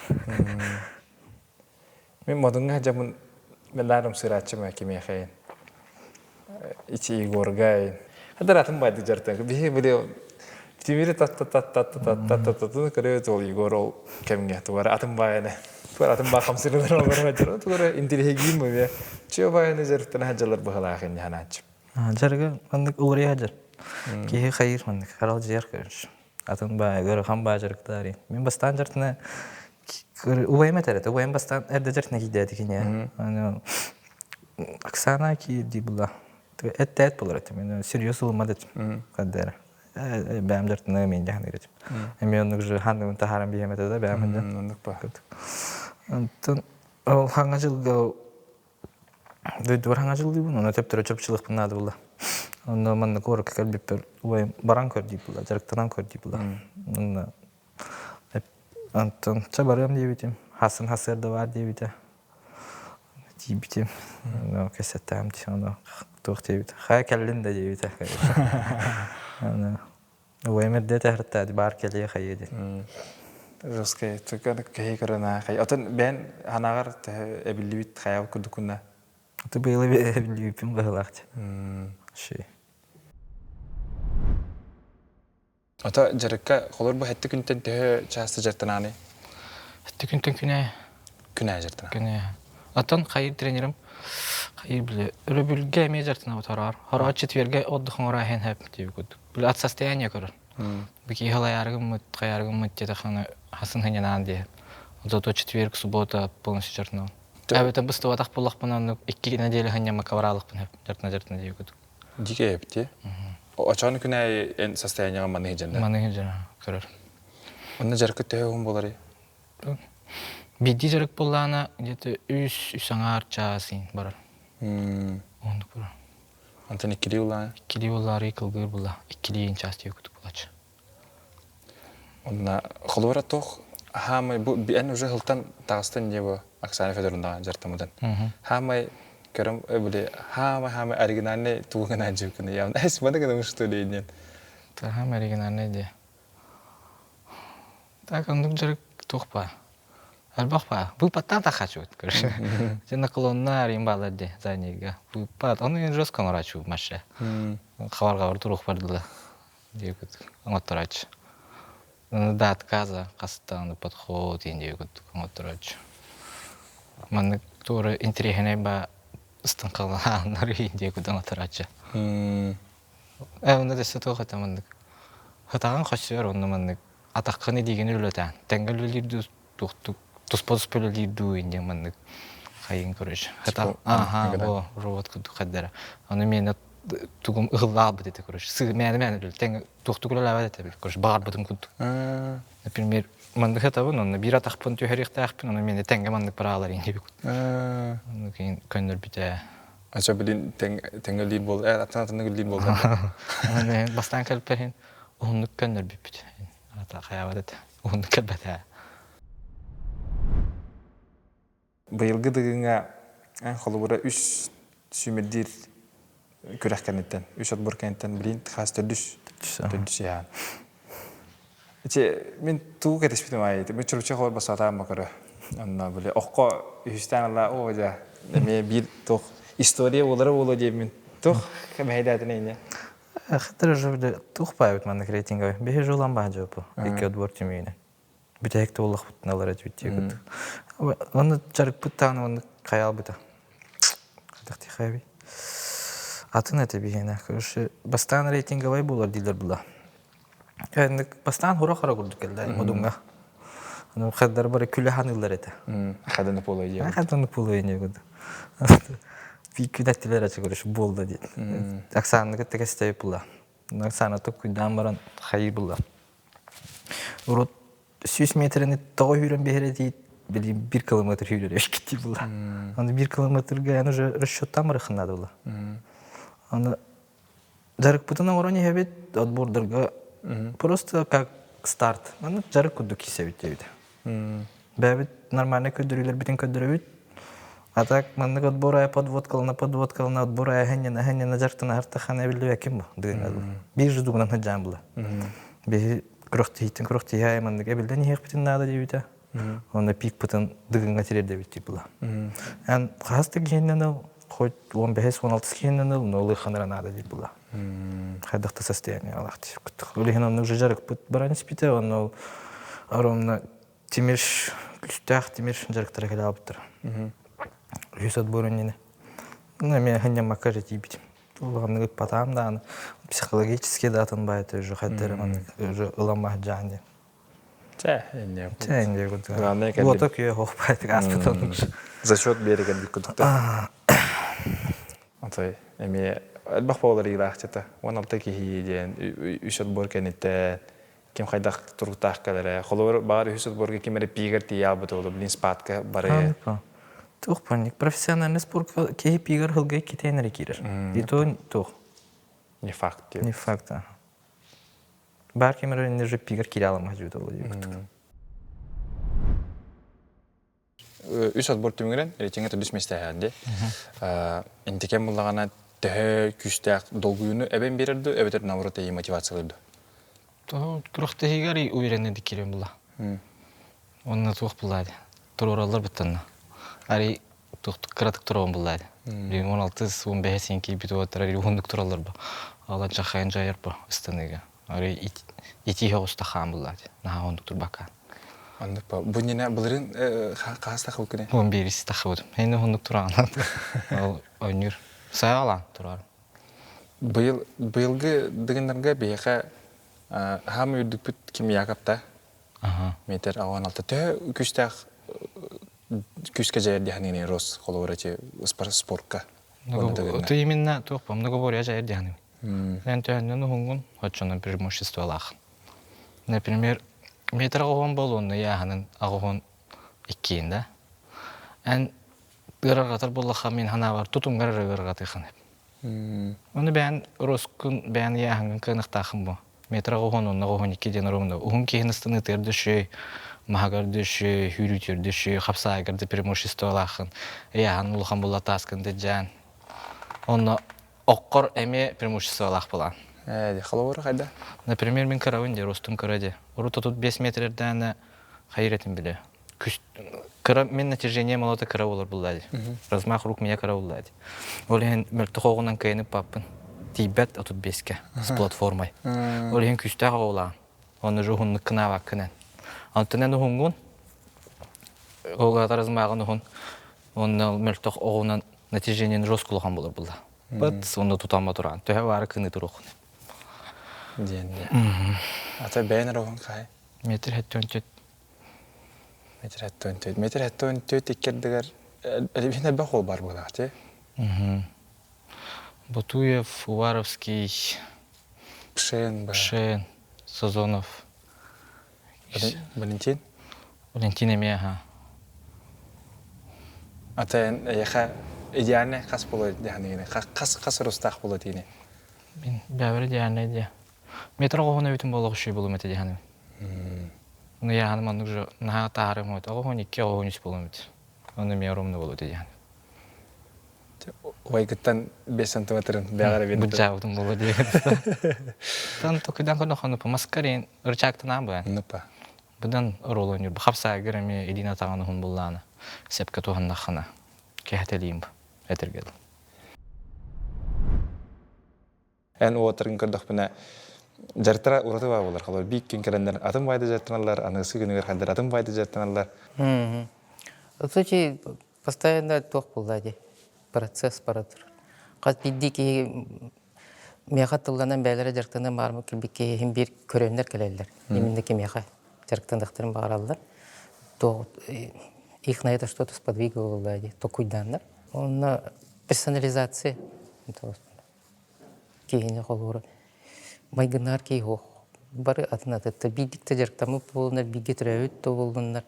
Мин модуҥҥа дьабын мэлаарым сырааччым кимиэхэйин. Ити Егорга. Хаддар атын байды жартан. Биһи били Тимири тат тат тат тат тат тат тат тат көрөт ол Егор ол кэмҥэ тугара атын баайаны тугара атын баа хамсырылар олорор дьоро тугара интеллигиин бу чё баайаны жарыктана хаджалар быһалаах инни ханааччы. Жарыгы маннык уларыйа жар. Киһи хайыр маннык харал жиэр көрүш. Атын баа ыарахан баа жарыктаары. Мин бастаан жартына убайым этэр этэ. Убайым бастаан эрдэ жартына киирдээти киниэ. Оксана киирдии була. Эттээт болар этим. Мен серьез ылыммат этим. Каддера. Бэйэм дьартына мен дьаһаныр этим. Эми оннук же ханныгын таһааран биһиэм этэ да бэйэм дьан. Оннук ба. Онтон ол хаҥа жылга дойдубар хаҥа жылдыыбын, онно төптөрө чопчулуохпун наада буолла. Онно манна куоракка кэлбиппэр убайым баран көр дии буолла, дьарыктанан көр дии буолла. Онно онтон чэ барыам диэбитим, хасын хасыарда баар диэбитэ. Тиийбитим, кэсэттэм ону туох диэбит, хайа кэллин да диэбитэ. Убайым эрдэ тэһэртээди баар кэлиэ хайыа диэн. Жесткай, киһи көрөн хай. Отон бэйэн ханаҕар эбиллибит хайа курдукунна. Ты быйыл эбиллибиппин быһылаах. Ши. Ото дьарыкка холор бу хэтти күнтэн төһө чааста дьарыктанааны? Хэтти күнтэн күнэ. Күнэ дьарыктана. Күнэ. Оттон хайыр тренерим хайыр биле өрөбүлгэ эмиэ дьарыктана хороор. Хороо четверге отдых оҥоро иһэн хэп диэбит курдук. Биле от состояния көрөр. Бики халаярыгыммыт, хаярыгыммыт диэтэххинэ хасын хыньанаан диэ. Зато четверг, суббота полностью дьарыктанабын. Эбэтэр быстыбатах буоллахпына оннук икки неделя хынньаммакка бараалыкпын хэп дьарыктана дьарыктана диэбит курдук. Дикэ эбити. Очоон күн аайы эн состояниеҕа маныһы дьэннэ. Маныһы дьэ көрөр. Онно дьарыкы төһө уһун буоларый? Биирдии дьарык буоллаҕына где-то үс үс аҥаар чаас барар. Оннук барар. Онтон иккилии буллаҕына? Иккилии буллаары кылгыыр булла. Иккилии чаас диэки курдук булааччы. Онна холуора туох хаамай бу эн уже сылтан таҕыстан дии бу Оксана Федоровнаҕа дьартамытын. Хаамай көрөм били хаамай хаамай оригинальный тугу гына дьүкүнү явно эс маны гына что ли диэн. Хаамай оригинальный дии. Так оннук дьарык туох баа. Элбэх баа. Быыпаттаан тахачыбыт короче. Дьэ наклонна арыйын баалар дии заднийга. Быыппат. Ону жестко оҥорааччы маша. Хабарҕабар туруох бардыла. Диэбит оҥотторооч. До отказа хастааны подход иин диэбит оҥотторооч. Маннык туора интэриэһинэй ба ыстаҥхалааннар иин диэбит оҥотторооччу. Э онно дэссе туох этэ маннык хатаҕын хосуйар онно маннык атаххын илиигин үлэлэтээн тэҥҥэ үлэлиир дуу туохтук туспа туспа үлэлиир дуу иин маннык хайын короче хата аха о робот курдук хайдара ону миэнэ тугум ыһыллаабыт этэ короче сыы мээнэ мээнэ үлэл тэҥ туохтук үлэлээбэт этэ короче баҕарбытым курдук например маннык хатабын онно биир атахпын түһэриэхтээхпин ону миэнэ тэҥҥэ маннык бараалар иин диэбит онну кийин көннөрбүтэ Ача билин тэҥ үллиир буол э аттан атыннык үллиир буолла бастаан кэлпэһин уһуннук көннөрбүппүт ата хайаабат этэ уһуннук кэлбэтэ Быйылгы Дыгыҥҥа холобура үс сүүмэрдиир күрэх кэнниттэн, үс отбор кэнниттэн билин хас төрдүс төрдүс иһаан. Ити мин тугу кэтэспитим аайы мин чуручча холор бассаатаан бакыры. Онно били окко үһүстээн алла оо дьа эмиэ биир туох история буолара буолуо диэммин туох мэһэйдээтин эйне. Хитер же туох баайбыт маннык рейтинговый. Биһи жулан баһа жопу. Икки отбор түмүгүнэн. Бүтэһик туоллахпытын ылар этибит диэбит. Онно дьарыкпыт даҕаны оннук хайаалбыта. Хайдах тихайбый? Атын этэ биһиэнэ. Короче, бастаан рейтинговай буолар дииллэр була. Кэнник бастаан хура-хара курдук кэллэ модуҥҥа. Аны хаддар бары күлэ ханыыллар этэ. Хаданы полой диэн. Хаданы полой диэн курдук. Күнэттилэр ачы короче буолла диэн. Оксананы кытта кэстэбит була. Оксана токкуйдаан баран хайыы булла. Урут 100 метрини тоҕо сүүрэн биэрэ диит, били бир километр сүүрэр эбиккит дии була. Аны бир километрга эн уже расчеттаан барыаххын наада була. Аны дьарыкпытын оҥорон иһэбит, отбордарга просто как старт. Аны дьарык курдук киирсэбит диэбитэ. Бэйэбит нормальный көрдөрүүлэрбитин көрдөрөбүт. А так маннык отбор айа подводкалана подводкалана отбор айа хэнньэнэ хэнньэнэ дьартана артахана эбиллибэккин бу дыгыҥа биир же дугунан сылдьаан була. Биһи күрөхтиһиттэн күрөхтиһэ маннык эбиллэн иһиэхпитин наада диэбитэ. Онно пикпытын дыгыҥҥа тириэрдэбит дии була. Эн хас да киһиннэн ыл, хоть 15-16 киһиннэн ыл, но ылыахханара наада дии була. Хайдах да состояние алаах куттук. Билигин оннук же дьарыкпыт баран испитэ, онно ол ровно тимир күстээх тимир дьарыктара кэлэ албыттар. Үһүс отбор иннинэ. Ну, эмиэ хынньаммакка же тиийбитим. Улаханнык ыппатаам даҕаны психологически да атын баайта уже хайдары маннык уже ыламмах дьаан диэн. Чэ, инне. Чэ, инне курдук. Главное кэллим. Уота күйэ хоох баайтык ааспыт оннук. Зачет биэригэр бүккүтүктэ. Отой эмиэ элбэх буолар ыйылаахчыта. 16 киһи диэн үс отбор кэнниттэн ким хайдах туруктаах кэлэрэ. Холобур, баҕар үһүс отборга ким эрэ пиигэр тиийэ албыта буолуо, блин, спадка бары. Туох панник профессиональный спортка киһи пиигэр хылгай китээн эрэ киирэр. И то туох. Не факт. Не факт. Бар ким эрэ инне же пиигэр киирэ аламах дьүөтэ буолуо. Үс отбор түмүгүнэн рейтингэ төрдүс миэстэһээди. Интикен буллаҕына төһө күүстээх долгуйууну эбэн биэрэр дуу, эбэтэр наоборот эйи мотивациялыыр дуу? Тоһу күрэхтэһиигэр уверенный киирэн була. Онно туох буллаады. Туруораллар буттанна. Ари туох кыратык туруон буллаады. Билигин 16 15 син киирбит уоттар ари уһуннук тураллар бу. Алан чахайын жайар бу ыстаныыга. Арый итии оҕуста хаан буллаат. Наһаа оннук турбакка. Оннук ба. Бу ньине былырыын хаас тахыбыт күнэ? Он биирис тахыбыт. Эйне оннук тураҕын. Ол ойнуур. Саалаан турар. Быйыл быйылгы дыгыннарга биһиэхэ хаама үрдүкпүт ким Якопта метр ауан алта төһө күүстээх күүскэ дьайар диһаныгын рос холобура эти спортка. Ты именно туох многоборье дьайар диһаныгын. Эн төһөннөн уһуҥҥун, оччонон преимуществолаах. Например, метр оҕуһун буолуонну ыйааһынын аҕуһун иккиин да. Эн ыарырҕатар буоллахха мин санаабар тутуҥҥар эрэ ыарырҕатыаххын сөп. Ону бэйэн роскун бэйэн ыйааһыҥҥын кыаныахтааххын бу. Метр оҕуһун уонна оҕуһун икки диэн оруобуна уһун киһини ыстаныытыгар да үчүгэй, маһыгар да үчүгэй, сүүрүүтүгэр да үчүгэй, хапсаайыгар да преимуществолааххын. Ыйааһын улахан буолла тааскын да дьаан. Онно Оккор эмиэ преимуществолаах буолаан. Ээ, холобура хайда? Например, мин кырабын дии, ростум кыра дии. Урут 35 метр эрдээнэ хайыр этим биле. Кыра мин натяжение молота кыра болар булла дии. Размах рук меня кыра булла дии. Ол иһин мөлтөх оҕунан кыайынып паппын. Тиийбэт 35-ке с платформой. Ол иһин күүстээх оҕулаан. Оны же уһуннук кынаабаккынан. Онтон эн уһунгун ол размагын уһун Онно мөлтөх оҕунан натяжениени жестко улахан болор булла. Быт онно тутамма тураан. Төһө баары кыны туруохун. Диэн. Ата бэйэн ороһун хай? Метр хэттөн төт. Метр хэттөн төт. Метр хэттөн төт иккердигер элбин элбэх ол бар буолаах ти. Ботуев, Уваровский, Пшен, Пшен, Сазонов. Валентин? Валентин эмиэ аха. Ата эн эйэхэ идеальный хас буолуо диэханыгыны хас хас ырыстаах буолуо диини? Мин бэбэр идеальный диэ. Метр оҕоһун эбитин буолуох үчүгэй буолуом этэ диэханым. Ну яханым оннук же наһаа таһаарым вот оҕоһун икки оҕоһун үс буолуом эбит. Ону эмиэ ровно буолуо этэ диэханым. Убайгыттан 5 сантиметрын бэҕэр эбит. Быдьаабытым буолуо диэхин. Тан токудан көрдөххө маскарин ырчаактанаан быан. Нупа. Быдан оруолу ойнуур. Хапсаагыр эмиэ илиин атаҕын уһун буллаана. Сепке туһаннаххына кэһэтэлиим этэргэ дылы. Эн уоттарын көрдөхпүнэ дьарыктара ураты баа буолар. Холобур, биир күн кэлэннэр атын баайда дьарыктаналлар, аныгыскы күнүгэр хайдар атын баайда дьарыктаналлар. Случай постоянно туох буолла дии процесс бара турар. Хас биирдии киһи миэхэ тылланан бэйэлэрэ дьарыктанан баармыт кэлбит киһи иһин биир көрөннөр кэлэллэр. Именно кимиэхэ дьарыктаныахтарын баҕараллар. То их на это что-то сподвигло дии токуйдааннар. Онно персонализация киһини холуура майгыннаар киһи суох. Бары атын атыттар. Биирдик да дьарыктаммыт буоллуннар, бииргэ төрөөбүт да буоллуннар,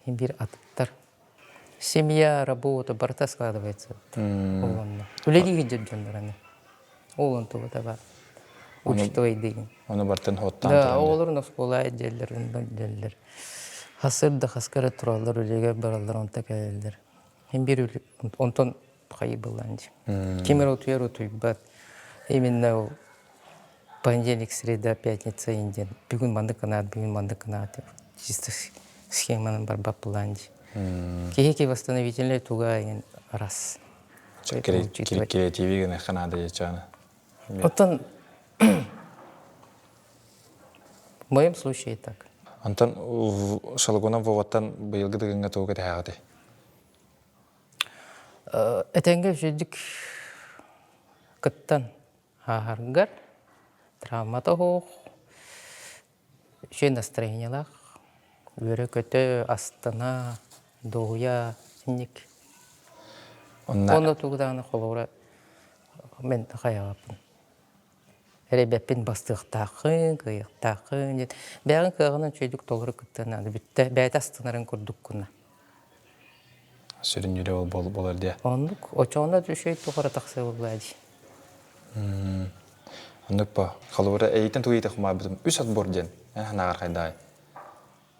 биир атыттар. Семья, работа барыта складывается. Ол Үлэлии сылдьар дьоннор аны. Ол онтубата баар. Учитывай деген. Ону бартын хоттаан Да, оҕолорун оскуола дьэллэр, онно дьэллэр. Хасыр да хаскара тураллар, үлэгэ бараллар, онто кэлэллэр. Хин бир онтон хайы былаан дии. Ким эрэ утуйар утуйбат. Именно ол понедельник, среда, пятница индиэн. Бүгүн маннык гынаат, бүгүн маннык гынаат чисто схеманан барбат былаан дии. Киһи восстановительный туга раз. Креативи гына ханаада ячаана. Оттон в моем случае так. Онтон Шалгунов Воваттан быйылгы дыгыҥҥа тугу кэтэһэҕитий? Этэҥҥэ үчүгдүк кыттан ааһаргар травмата суох, үчүгэй настроениелаах, үөрэ-көтө, астына, дуоһуйа инник. Онно тугу даҕаны холобура мин хайаҕаппын эрэйбэппин бастыахтааххын, кыайыахтааххын диэн бэйэҕин кыаҕынан үчүгэйдик толору кыттыан наада бүттэ бэйэтэ астынарын курдуккуна. Сүрүн үлэ ол буолар диэ. Оннук очоҕуна үчүгэй туох эрэ тахсыа буоллаа дии. Оннук ба. Холобура эйиттэн тугу иитэ хумаабытым үс отбор диэн эн санааҕар хайдаай?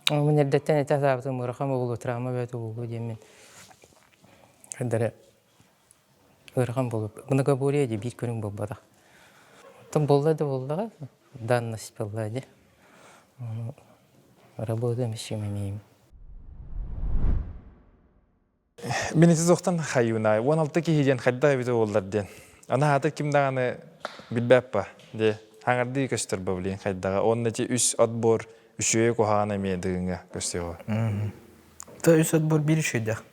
Мин эрдэттэн этэ саабытым ыарахан буолуо, травма бэйэтэ буолуо диэммин хайдары Ыарахан буолуо. Многоборье дии биир көрүҥ буолбатах. Оттон буолла да буоллаҕа, данность буолла дии. Ону работаем с чем имеем. Мин ити туохтан хайыынай, 16 киһи диэн хайдах эбитэ буоллар диэн. Аны аата ким даҕаны билбэппа дии. Хаҥардыы көстөр ба блин хайдаҕа. Уонна ити үс отбор үчүгэй куһаҕан эмиэ дыгыҥҥа көстүөҕэ. То үс отбор биир үчүгэйдээх.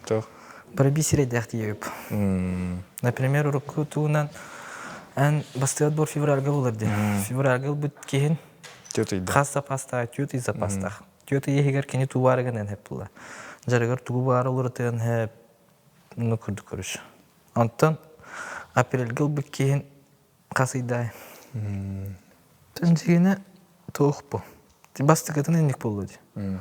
Туох? Бары биир сирэйдээх тиийэбип. Например, урукку туунан эн бастыгы отбор февральга булар диэн. Февральга ылбыт киһин Түөрт ыйда. хас запастаах, түөрт ый запастаах. Түөрт ый иһигэр кини туу баарыгынан хэп була. Дьарыгар тугу баара уларытыан хэп, ну курдук көрүш. Онтон апрельга ылбыт киһин Хас ыйдаай? Дьиҥэ туох бу? Бастакытын инник буолла дии.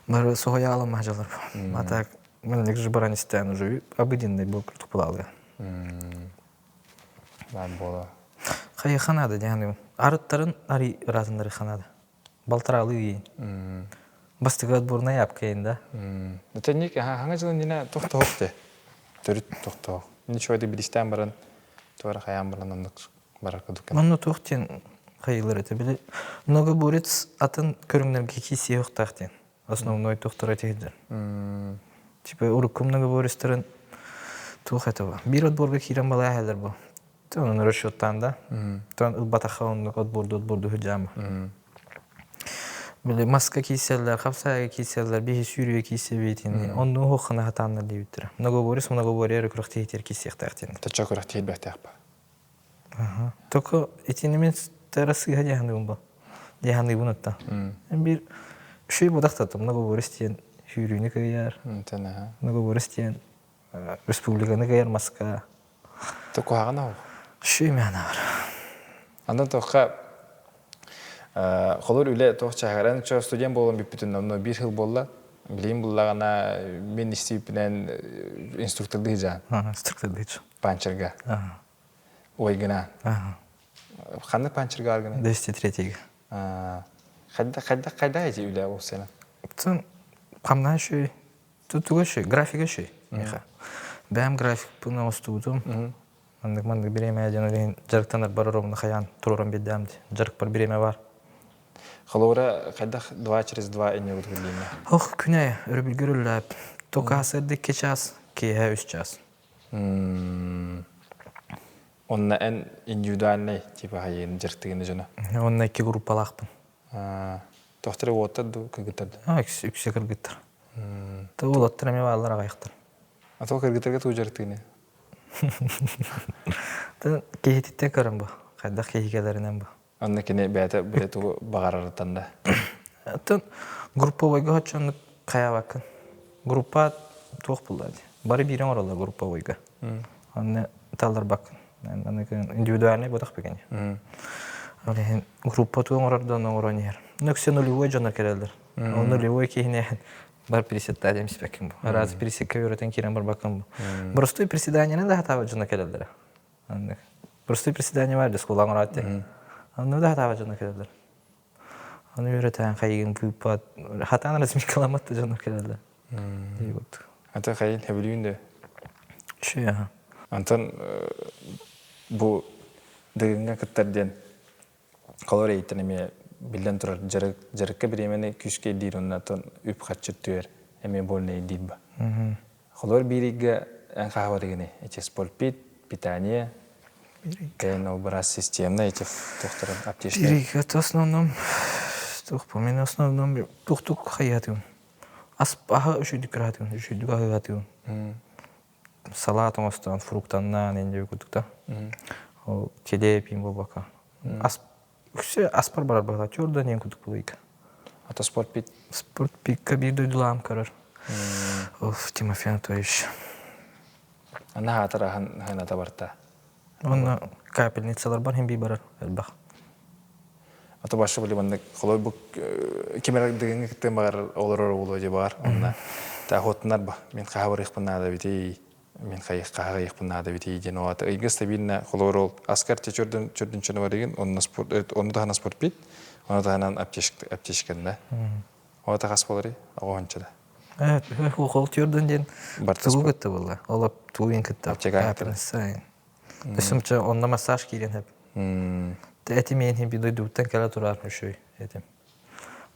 Бары соһуйаалым дьалар. А так маннык же баран истээн уже обыденный был курдук булаалга. Баар буола. Хайыха наада диэн арыттарын ари ыраатыннары ханаада. Балтараалыы иин. Бастакы отборнай апкайын да. Тэнник хаҥа дьылын дина тохтоох те. Төрүт тохтоох. Ничего да билистээн баран туора хайаан баран оннук барар курдук. Манна туох диэн хайыылар этэ били многоборец атын көрүҥнэргэ киисиэхтаах диэн основной туохтара тиһилдэр. Типа урукку многоборецтарын туох этэ бу? Биир отборга киирэн балааһалар бу. Онон расчеттаан да. Тон ылбатахха оннук отборду отборду сылдьаама. Били маска киирсэллэр, хапсаайга киирсэллэр, биһи сүүрүүгэ киирсэбитин онну уһуоххана хатааннар диэбиттэрэ. Многоборец многоборье эрэ күрэхтэһиитигэр киирсиэхтээх диэн. Точчо күрэхтэһиилбэхтээх ба. Только итини мин тара сыыһа дьаһаныыбын бу. Дьаһаныыбын отта. Биир үчүгэй бодахтатым многоборец диэн сүүрүүнү кыайар. Многоборец диэн республиканы кыайар маска Куһаҕан оҕо. Шүмэнаар. Аны туохха холор үлэ туох чааһыгар эн студент буолан бүппүтүн онно биир сыл буолла. Билигин буллаҕына мин истииппинэн инструктордыы сылдьаан. Инструктордыы Панчерга. Ойгына. Ханнык панчерга аргына? 203-ге. Хайда хайда хайда эти үлэ ол сена? Хамнаа шүй Туга үчүгэй, графига үчүгэй миэхэ. Бэйэм графикпын оҥостубутум. Маннык маннык бириэмэ диэн ол иһин дьарыктанарбар ровно хайаан туруоран биэрдэм дии. Дьарыкпар бириэмэ баар. Холобура, хайдах два через два инньэ курдук Ох, күнэ өрөбүлгэ өрүллээп. Только сырдык икки час, киэһэ үс час. Онно эн индивидуальный типа хайыын дьарыктыгын дьоно? Онно икки группалаахпын. Тохтор уоттар дуу, кыргыттар дуу? Үксэ кыргыттар. Ты уолаттар эмиэ бааллар аҕайахтар. А то кыргыттарга туу дьарыктыыны? Ты киһититтэн көрөн бу. Хайдах киһи кэлэринэн бу. Онно кини бэйэтэ бile тугу баҕарарыттан да. Оттон групповойга оччоннук хайаабаккын. Группа туох булла дии. Бары биир оҥороллор групповойга. Онно талларбаккын. Индивидуальный буотах бигини. Ол иһин группа тугу оҥорор да оҥорон иһэр. Өксө нулевой дьоннор кэлэллэр. Ол нулевой киһини бар приседта диэн испэккин бу. Раз приседка үөрэтэн киирэн барбаккын бу. Простой приседаниены да хатаабат дьоно кэлэллэрэ. Оннук. Простой приседание бар дискула оҥороот диэн. Онну да хатаабат дьоно кэлэллэр. Ону үөрэтэн хайыгын быыппат, хатаан разминкаламмат да дьоннор кэлэллэр. Вот. Ата хайын хэбилүүн да? Үчүгэй аха. Антон бу дыгыҥҥа кыттар диэн холор эйиттэн эмиэ биллэн турар дьарык дьарыкка бириэмэни күүскэ ирдиир уонна оттон үп-харчы өттүгэр эмиэ больно ирдиир ба. Холор биир ыйга эн хаһабар игини эти спортпит, питание. Кэлин ол быраас системный этих тухтарын аптечный. Тиригэ основном тух по мен основном тухтук хайатым. Ас аһа үчүйдүк кыраатым, үчүйдүк аһыатым. Салат оҥостон, фруктаннаан инде курдук да. Ол килиэп буолбакка. Ас үксэ аспар барар быһыылаах, чуордан диэн курдук булыйга. Ата спорт пит? Спорт пикка биир дойдулаам көрөр. Оф, Тимофей Анатольевич. Ана хаатар аһын хыната барта. Онно капельницалар бар хин би барар элбэх. Ата башы били маннык холой бу кимер дыгыҥы кыттыан баҕар олорор оҕоло дьэ баар онна та хотунар ба мин хаһа барыахпын наада битий мин хаһа наада битий диэн ол ата ыйга стабильно холобур ол аскар те чөрдүн чөрдүн барыгын онно спорт онну таһынан спорт бит ону таһынан аптечка аптечканна ол ата хас болары оҕончада Ол чөрдүн диэн тугу кытта буолла ол тугун кытта аптека Өссөмчө онно массаж киирэн хэп. Этим иэн би дойдубуттан кэлэ турар үшүй этим.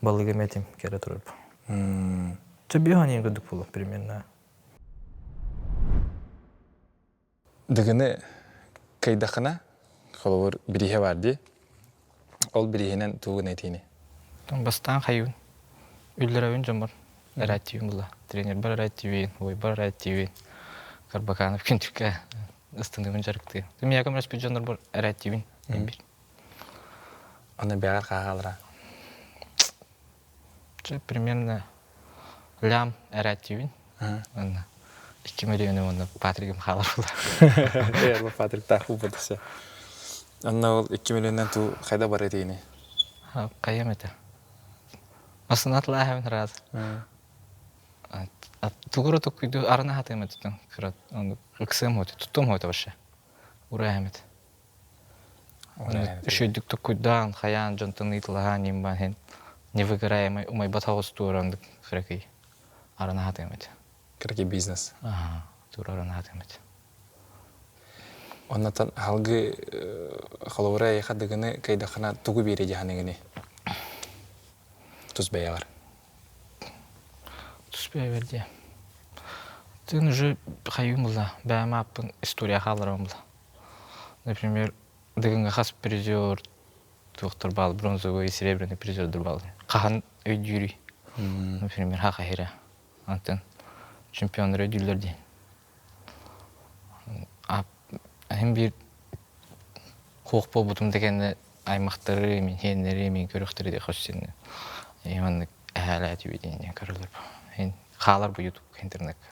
Балыгым этим кэлэ турар. Чэ биһан курдук буолуо примерно. Дыгыны кыйдахына холобур бирииһэ бар дии. Ол бирииһинэн тугун этиини? Бастаан хайыын үллэрэбин дьоммор эрээттиибин була. Тренербэр эрээттиибин, уойбар эрээттиибин. Карбаканов күндүккэ ыстыныыбын дьарыктыы. Миэхэ көмөлөспүт дьоннорбор эрээттиибин бир. Аны бэҕэр хаалара. Чэ, примерно лям эрээттиибин. Онно 2 миллионы уонна Патригым хаалар була. Ээ, Патриктаах буолбатыса. Онно ол 2 миллионнан туу хайда бар этиини? Хайам этэ. Масынатлааһын раз. Тугура туккуйду арына хатыам этитин кыра ыксыам хоти туттуом хоти вообще ураһам эт үчүйдүк туккуйдаан хайаан дьонтон ыытылаһаан имбан хин не выгораемый умайбат оҕус туорандык кыракый арына хатыам эт кыракый бизнес тура арына хатыам эт Оннотон халгы холобура эйиэхэ дыгыны кыйдахына тугу биэри дьаһаныгыны тус бэйэҕэр Тус бэйэбэр диэ. Тын уже хайыым була, бэйэм ааппын история хаалларабын була. Например, Дыгыҥҥа хас призер туохтар баал, бронзовый, серебряный призердэр баал. Хаһан өйдүүрүй? Например, Хахахира. Антон чемпионнар өйдүүллэр диэн. Иһин биир хуох буолбутум да кэннэ аймахтары, мин сиэннэри, мин көрүөхтэрэ диэх өссүннэ. Маннык эһээлээтибит диэн көрөлөр. Иһин хаалар бу YouTube интернетка.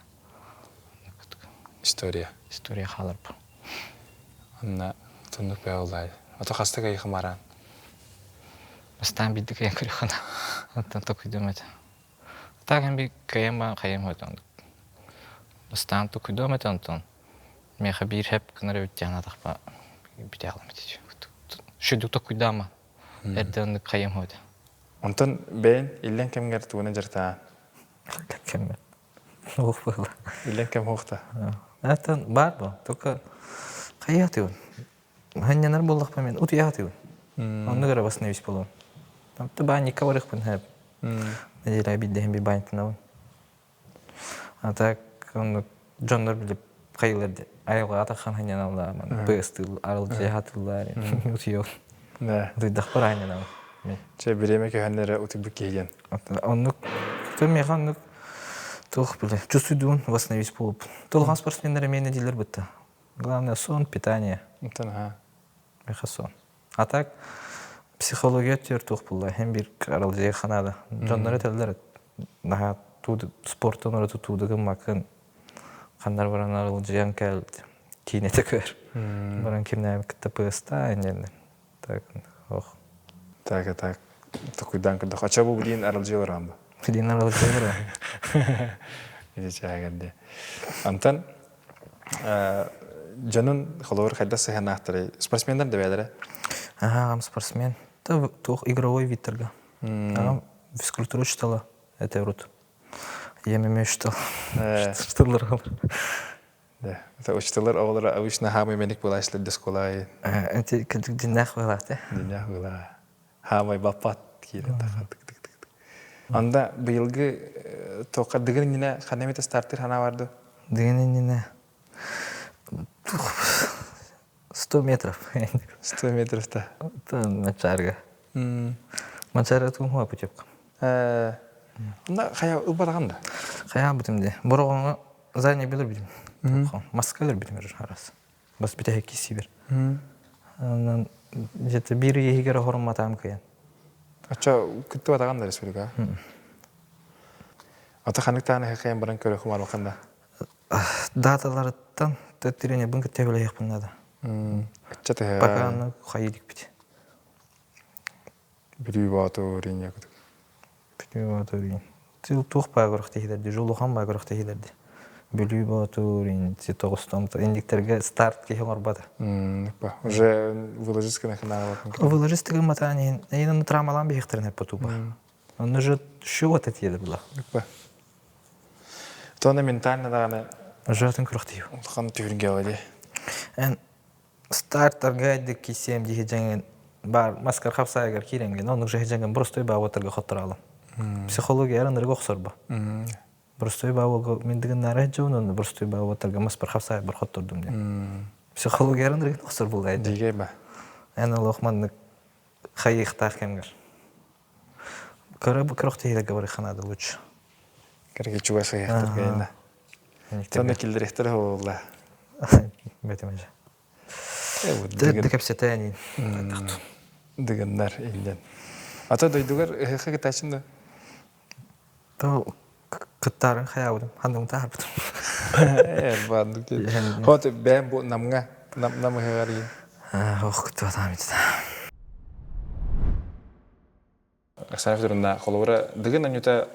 История. История хаалар бу. Анна туннук бэҕэллаай. Ото хаста кайыхым араан? Бастаан биирдик кыйан көрүөххүнэ. Оттон токуйдум этэ. Так би кыйан ба хайым хотон. Бастаан токуйдум этэ онтон. Миэхэ биир хэп гынар эбит диэн атахпа бүтэ этэ. Шүдүк токуйдаама. Эрдэ оннук хайым хода. Онтон бэйэн иллэн кэмгэр тугунан дьарытаан? Кэммэр. Уох буолла. Иллэн кэм хуохта. Это бар бу. Только хайыатыгын. Ханньанар буоллахпа мен утуйаатыгын. Оннук эрэ восстановить буолуом. Там баанньыкка барыахпын хэп. Неделя биирдэһин би баанньыктанабын. А так оннук дьоннор билип хайылар айылҕаҕа таххан ханньаналлар ман быыстыыл арылдьыйа утуйуом. Да. Утуйдахпар аанньанабын. Чэ бириэмэ көһөннөрө утуйбут киһи диэн. Оннук миэхэ оннук туох биле чувствуйдуун восстановить буолуппун. Толхан спортсменнар эмиэ нэдиэлэр бытта. Главное сон, питание. Онтон аха. Миэхэ сон. А так психология өттүгэр туох буолла? Һин биир аралдьыйа ханаада. Дьоннор этэллэр наһаа спортун ураты тууду гыммаккын ханнар баран аралдьыйан кэл киинэтэ көр. Баран кимнээбит кытта пыастаа иннинэ. Так, ох. Так, так. Токуйдаан көрдөх. Ача бу билин аралдьыйа бараан ба? Билин аралдьыйа бараан. Ити чээгэрди. Антон дьонун холобур хайдах сыһыаннаахтарый? Спортсменнар да бэйэлэрэ? Ага, аҕам спортсмен. Туох игровой видтерга. Аҕам физкультура учителя это урут. Ийэм эмиэ учитель. Учителлар Да. Это учителлар оҕолоро обычно хаамай мэник буолааччылар дисколаайы. Эти кырдьык дьиннээх быһалаах те. Дьиннээх быһалаах. Хаамай баппат киирэн тахан тык тык тык. Анда быйылгы тоққа дыгын иннинэ ханна эмит стартыр хана барды? Дыгын иннинэ. 100 метров. 100 метров да. Манчаарга. Манчаарга тугум путевка. Мына хайа ылбатаҕын да? Хайа бутум де. Бороҕоҥо задний билер битим. Маска билер битим арас. Бас бүтэһик киссибер. Онон где-то биир иһигэр оһорумматаам кыйан. Ача кыттыбатаҕын да республика? Ата ханнык тааны кыйан баран көрө хумарбакан да? Даталарыттан тренербин кытта билэһиэхпин наада. Ачча тыһа. Пока аны хайы дикпит. Бүлүү Боотур иньэ кутук. Бүлүү Боотур ин. Туох баа күрэхтэһиилэрди, жулухан баа күрэхтэһиилэрди. Бүлүү Боотур ин тоҕустан индиктерге старт киһи оҥорбата. Уже выложись гына Выложись гымматаан иһин, эйин травмалаан биһиэхтэрин эппэ Онно же вот это была. Тона ментально даҕаны Жатын күрэхтэһии. Улахан түһүргэ дии. Эн старттарга дик кисем дии дьэҥин бар маскар хапсайгар киирэнген оннук же дьэҥин боростой баабатарга хоттораалым. Психология ырынырга охсорбо. Боростой баабага мен дыгыннары дьон онно боростой баабатарга маспар хапсайбар хоттордум диэн. Психология ырынырга охсор булгай. Дигей ба. Эн олох маннык хайыхтаах кэмгэр. Көрө бу көрөх тиһилерге барыхха наада лучше. Кэрги чугас ыйахтар Сонно киллэриэхтэрэ буолла. Бэтим же. Дырды кэпсэтэн Дыгыннар иллен. Ата дойдугар ыһыахха кытаачын да? То кыттарын хаябытым, ханным таарбытым. Э, баандык. Хот бэм бу намга нам нам ыһыар Ох, кыттыбатаам итит. Оксана Федоровна, холобура, Дыгын оонньуута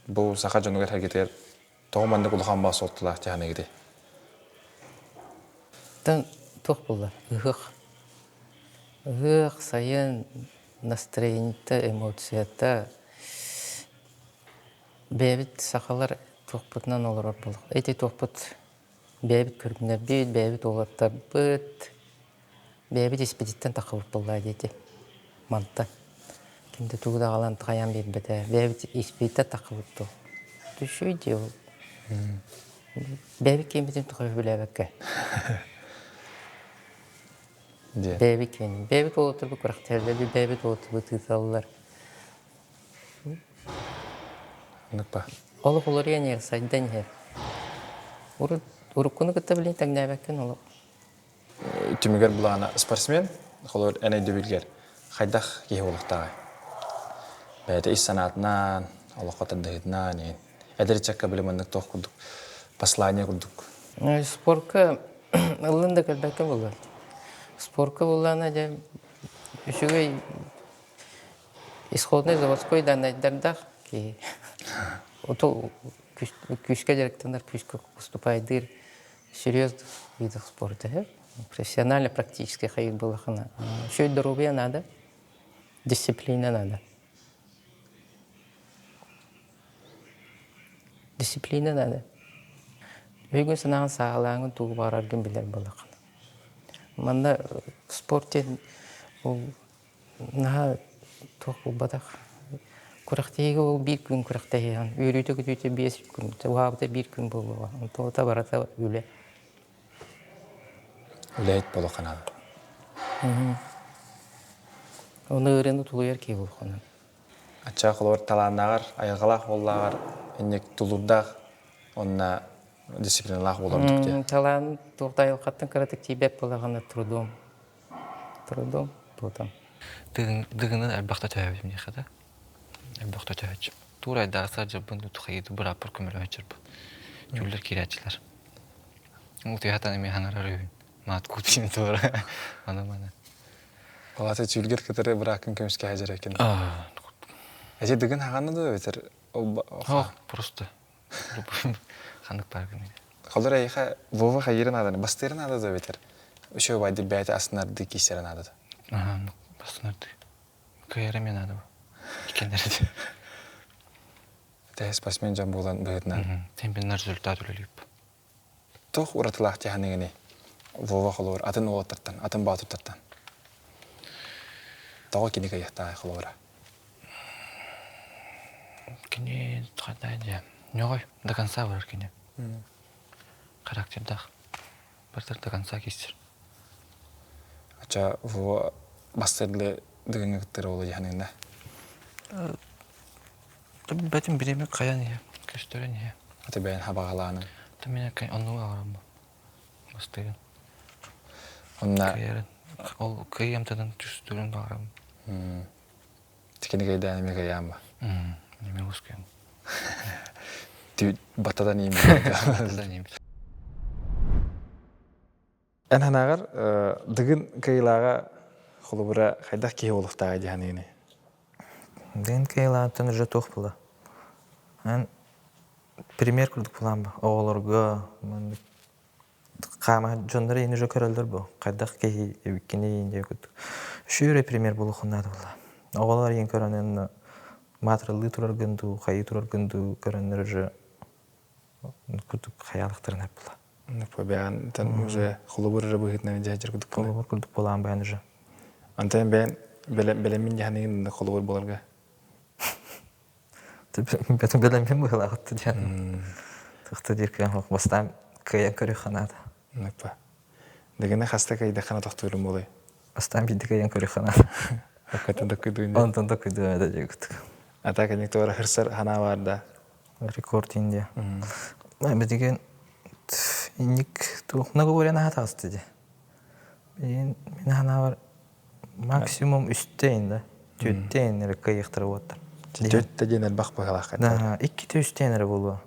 бу саха дьонугар сэргэтигэр тоҕо маннык улахан баа суолталаах дьаһаныгытай? Тан туох буолла? Ыһыах. Ыһыах, сайын, настроениета, эмоцията. Бэйэбит сахалар туохпутунан олорор буолуох. Ити туохпут бэйэбит көрүҥнэрбит, бэйэбит уолаттарбыт, Бэйэбит испититтэн таххыбыт буоллаа диэти. Мантан. Ким да тугу да аҕалан хайаан биэрбэтэ. Бэйэбит испититтэн таххыбыт дуо? Түшүй дии ол. Бэйэбит киэммитин тухары билээбэккэ. Бэйэбит киэнин. Бэйэбит уолаттарбыт күрэхтэһэллэр, бэйэбит уолаттарбыт ыыталлар. Ныкпа. Олох уларыйан иһэр, сайдан иһэр. Урут уруккуну кытта билин тэҥнээбэккин олох. Түмүгэр былаана спортсмен, холобур, эн өйдөбүлгэр хайдах киһи буолуохтааҕый? Бэйэтэ ис санаатынан, олоххо тардыһыытынан иһин. Эдэр ыччакка били маннык туох курдук послание курдук. Спорка ыллын да кэлбэккэ буолар. Спорка буоллаҕына дьэ үчүгэй исходный заводской даннайдардаах киһи. Ото күүскэ дьарыктанар, күүскэ выступайдыыр серьезных видов спорта. Профессионально практически хайык булахына. Еще здоровье надо, дисциплина надо. Дисциплина надо. Өйгүн санааҕын сааһылааҥын тугу баҕараргын билэр буолаххына. Манна спорт диэн ол Наһаа туох буолбатах. Күрэхтэһиигэ ол биир күн күрэхтэһиэҕин. Үөрүүтэ-көтүүтэ биэс күн, уһаабыта биир күн буолуоҕа. Онтуота барыта үлэ. Үлэһит буолуохха наада. Ону ыарыыны тулуйар киһи буолуохха наада. Аччаах холобур талааннааҕар, айылҕалаах буоллааҕар инник тулуурдаах уонна дисциплиналаах буолар дии. Талаан туох да айылҕаттан кыратык тиийбэт буоллаҕына трудом Трудом тутам. Дыгынын элбэхтэ төһөбүтүм диэххэ да. Элбэхтэ төһөччүм. Туурайдаах сылдьарбын, тутухайыты бырааппар көмөлөһөччөрбүн. Түүллэр киирээччилэр. Утуйатан эмиэ хаҥарар үһүн. Маат куутуйун туора. Аны маны. Алата түүлгэр кытары бырааккын көмүскэһэ дьэрекин. Эти дыгын хаҕаны да бэтэр Ох, просто. Ханнык баар гынай. Холор эйиэхэ Вова хайыыры нааданы, бастыыры наада да бэтэр. Үчүгэй байды бэйэтэ астынардыы киирсэрэ наада да. Астынардыы. Кыайара эмиэ наада бу. Иккиэннэрэ Тэһэ спортсмен дьон буолан быһыытынан. Темпиннар результат үлэлиип. Туох уратылаах тиһаныгыный? Вова холобур атын уолаттартан, атын боотурдартан. Тоҕо кини кыайыахтааҕый холобура? Кини хата дьэ ньоҕой до конца барар кини. Характердаах. Барытар до конца киирсэр. Ача бу бастырлы дыгыҥҥа кыттар уолу дьаһаныына. Бэтим бириэмэ хайан иһэ, көстөрөн иһэ. Аты бэйэн хабаҕалаанын. Та мен оннуга аҕарам бастыгын. Онна Кыайарын. Ол кыайамтадан түстүрүн баҕарам. Тикини кэйдээн эми кэйээн ба. Неме ускуйам. Баттатан иим. Баттатан иим. Эн санааҕар Дыгын кыайыылааҕа холобура хайдах киһи буолуохтааҕый дии саныыгыный? Дыгын кыайыылааҕыттан уже туох була? Эн пример курдук булаан ба оҕолорго маннык хаама дьоннор иһин уже көрөллөр бу хайдах киһи эбиккини иһин диye курдук үчүгэй пример буолуохун наада буолла оҕолор иһин көрөн маатыралыы тураргын дуу хайыы тураргын дуу көрөннөр уже курдук хайаалыктарын була Бэйэн уже холобур эрэ быһыытынан дьаһайдьар курдук холобур курдук буолаан бэйэн уже Антон бэйэн бэлэммин дьаһаныгын холобур буоларга Бэтим бэлэммин быһылаахытты диэн тыхта диир кыан бастаан кыайан көрүөх ханаата. Наппа. Дэгэнэ хаста кыайдаххына тохтуурум буолай? Бастаан биирдэ кыайан көрүөх ханаата. Аккатын доккуйдуун. Онтон доккуйдуун это дьигут. А так никто хырсар ханаа бар да. Рекорд Индия. Билигин инник туох наговорен аһатаҕысты дии. Билигин мин ханаабар максимум үстэ да түөттэ эрэ кыайыахтара буолтар. Түөттэ диэн элбэх быһалаах Да, иккитэ үстэ эрэ буолуо.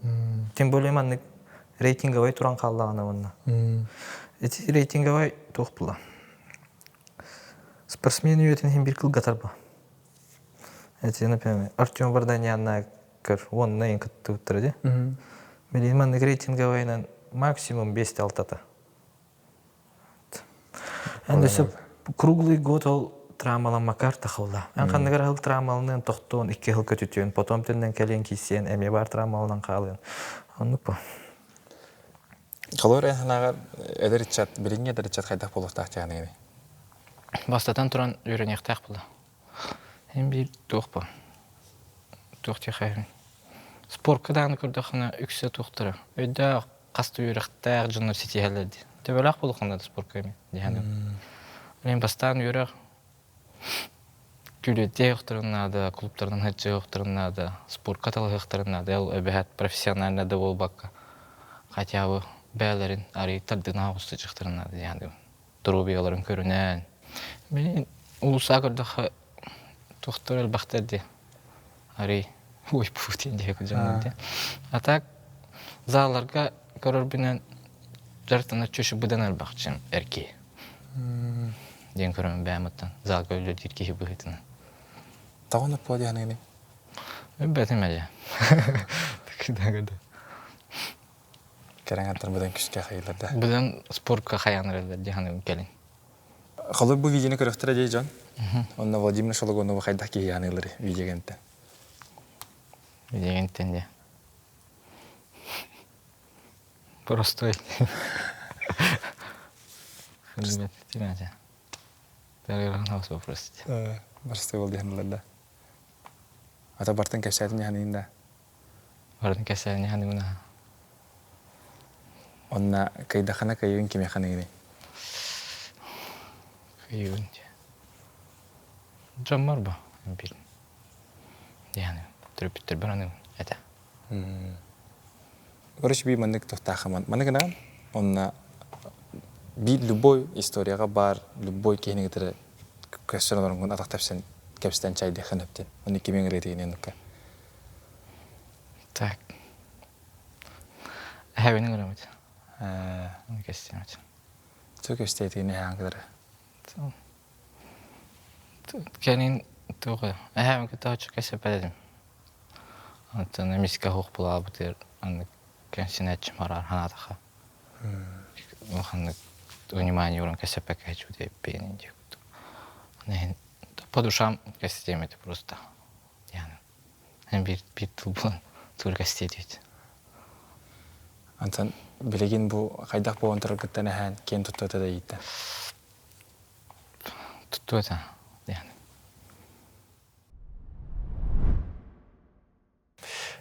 Тем более маннык рейтинговай туран хааллаҕына уонна. Ити рейтинговай туох була? Спортсмен үйэтин иһин биир кылгатар ба. Эти, например, Артем Варданянна көр уонна ин кыттыбыттара дии. Билигин маннык рейтинговайынан максимум 5 алтата. Эн өссө круглый год ол травмаламмакар тахылла. Эн ханныгар хыл травмаланын тохтуон, икки хыл көтүтүөн, потом төннөн кэлиэн киисиэн, эмиэ бар травмаланан хаалыан. Оннук по. Холор эн санааҕар эдэр ыччат, билиҥҥи эдэр ыччат хайдах буолуохтаах дьаһаныгыный? Бастатан туран үөрэниэхтээх була. Эн биир туох бу? Туох диэхээһин? Спорка даҕаны көрдөххүнэ үксэ туохтара өйдөөх, хас да үөрэхтээх дьоннор ситиһэллэр дии. Төбөлөөх буолуоххун наада спорка эмиэ диэхээһин. Мин бастаан үөрэх күлүөттүөхтэрин наада, клубтарынан сылдьыахтарын наада, спорка талаһыахтарын наада. Ол эбэһээт профессионально да буолбакка хотя бы бэйэлэрин арыый тардына оҕус сылдьыахтарын наада диэхээһин. Доруобуйаларын көрүнэн. Мин улуусаа көрдөххө туохтар элбэхтэр дии. Арый ой Путин диэки дьоннор дии. А так залларга көрөрбүнэн дьарыктанар чөчү быдан элбэх дьон эр киһи. Диэн көрөмүн бэйэм оттон залга үлэлиир киһи быһыытынан. Тоҕо наппуо диэханыгыный? Билбэтим эдьэ. Кэрэҥ аттар быдан күскэ хайылар да. Быдан спортка хайааныраллар дии саныыбын кэлин. Холобур бу видеоны көрөхтөрө дии дьон. Онно Владимир Шологонову хайдах киһи аныылары видеогентен. Видеогентен дии. Простой. Вопрос. Простой был диһанылар да. Ата бартын кэпсээтин яханыйын да. Бартын кэпсээтин яханыйын аха. Онна кыйдахана кыйыгын кимиэхэ аныгыный? Кыйыгын Дьоммор бу бир диэханыйын. Төрөппүттэрбэр аныыбын этэ. Короче, би маннык тухтаахаман. Маннык гынаҕын, онна биир любой историяҕа баар любой киһини кытары көстөн олороҥҥун атах тэпсэн кэпсэтэн чайдыаххын сөп диэн. Онно кимиҥ ырыатыгын оннукка. Так. Эһэбин ыҥырамыт. Кэстиэмит. Чө көстүөтүгүн эһээн кытары. Кэлин туох эһээм кытта оччо кэсэппэт этим. Оттон эмискэ суох булаабытыгар аннык кэмсинээччим хараар ханаатаха. Улаханнык внимание ууран кэсэппэккэ чуутайбын диэк курдук. По душам кэстиэм этэ просто. Яны биир биир тыл булан тугу кэстиэтибит. Антон билигин бу хайдах буолан тураргыттан эһээн киэн туттуота да ииттэ? Туттуота яны.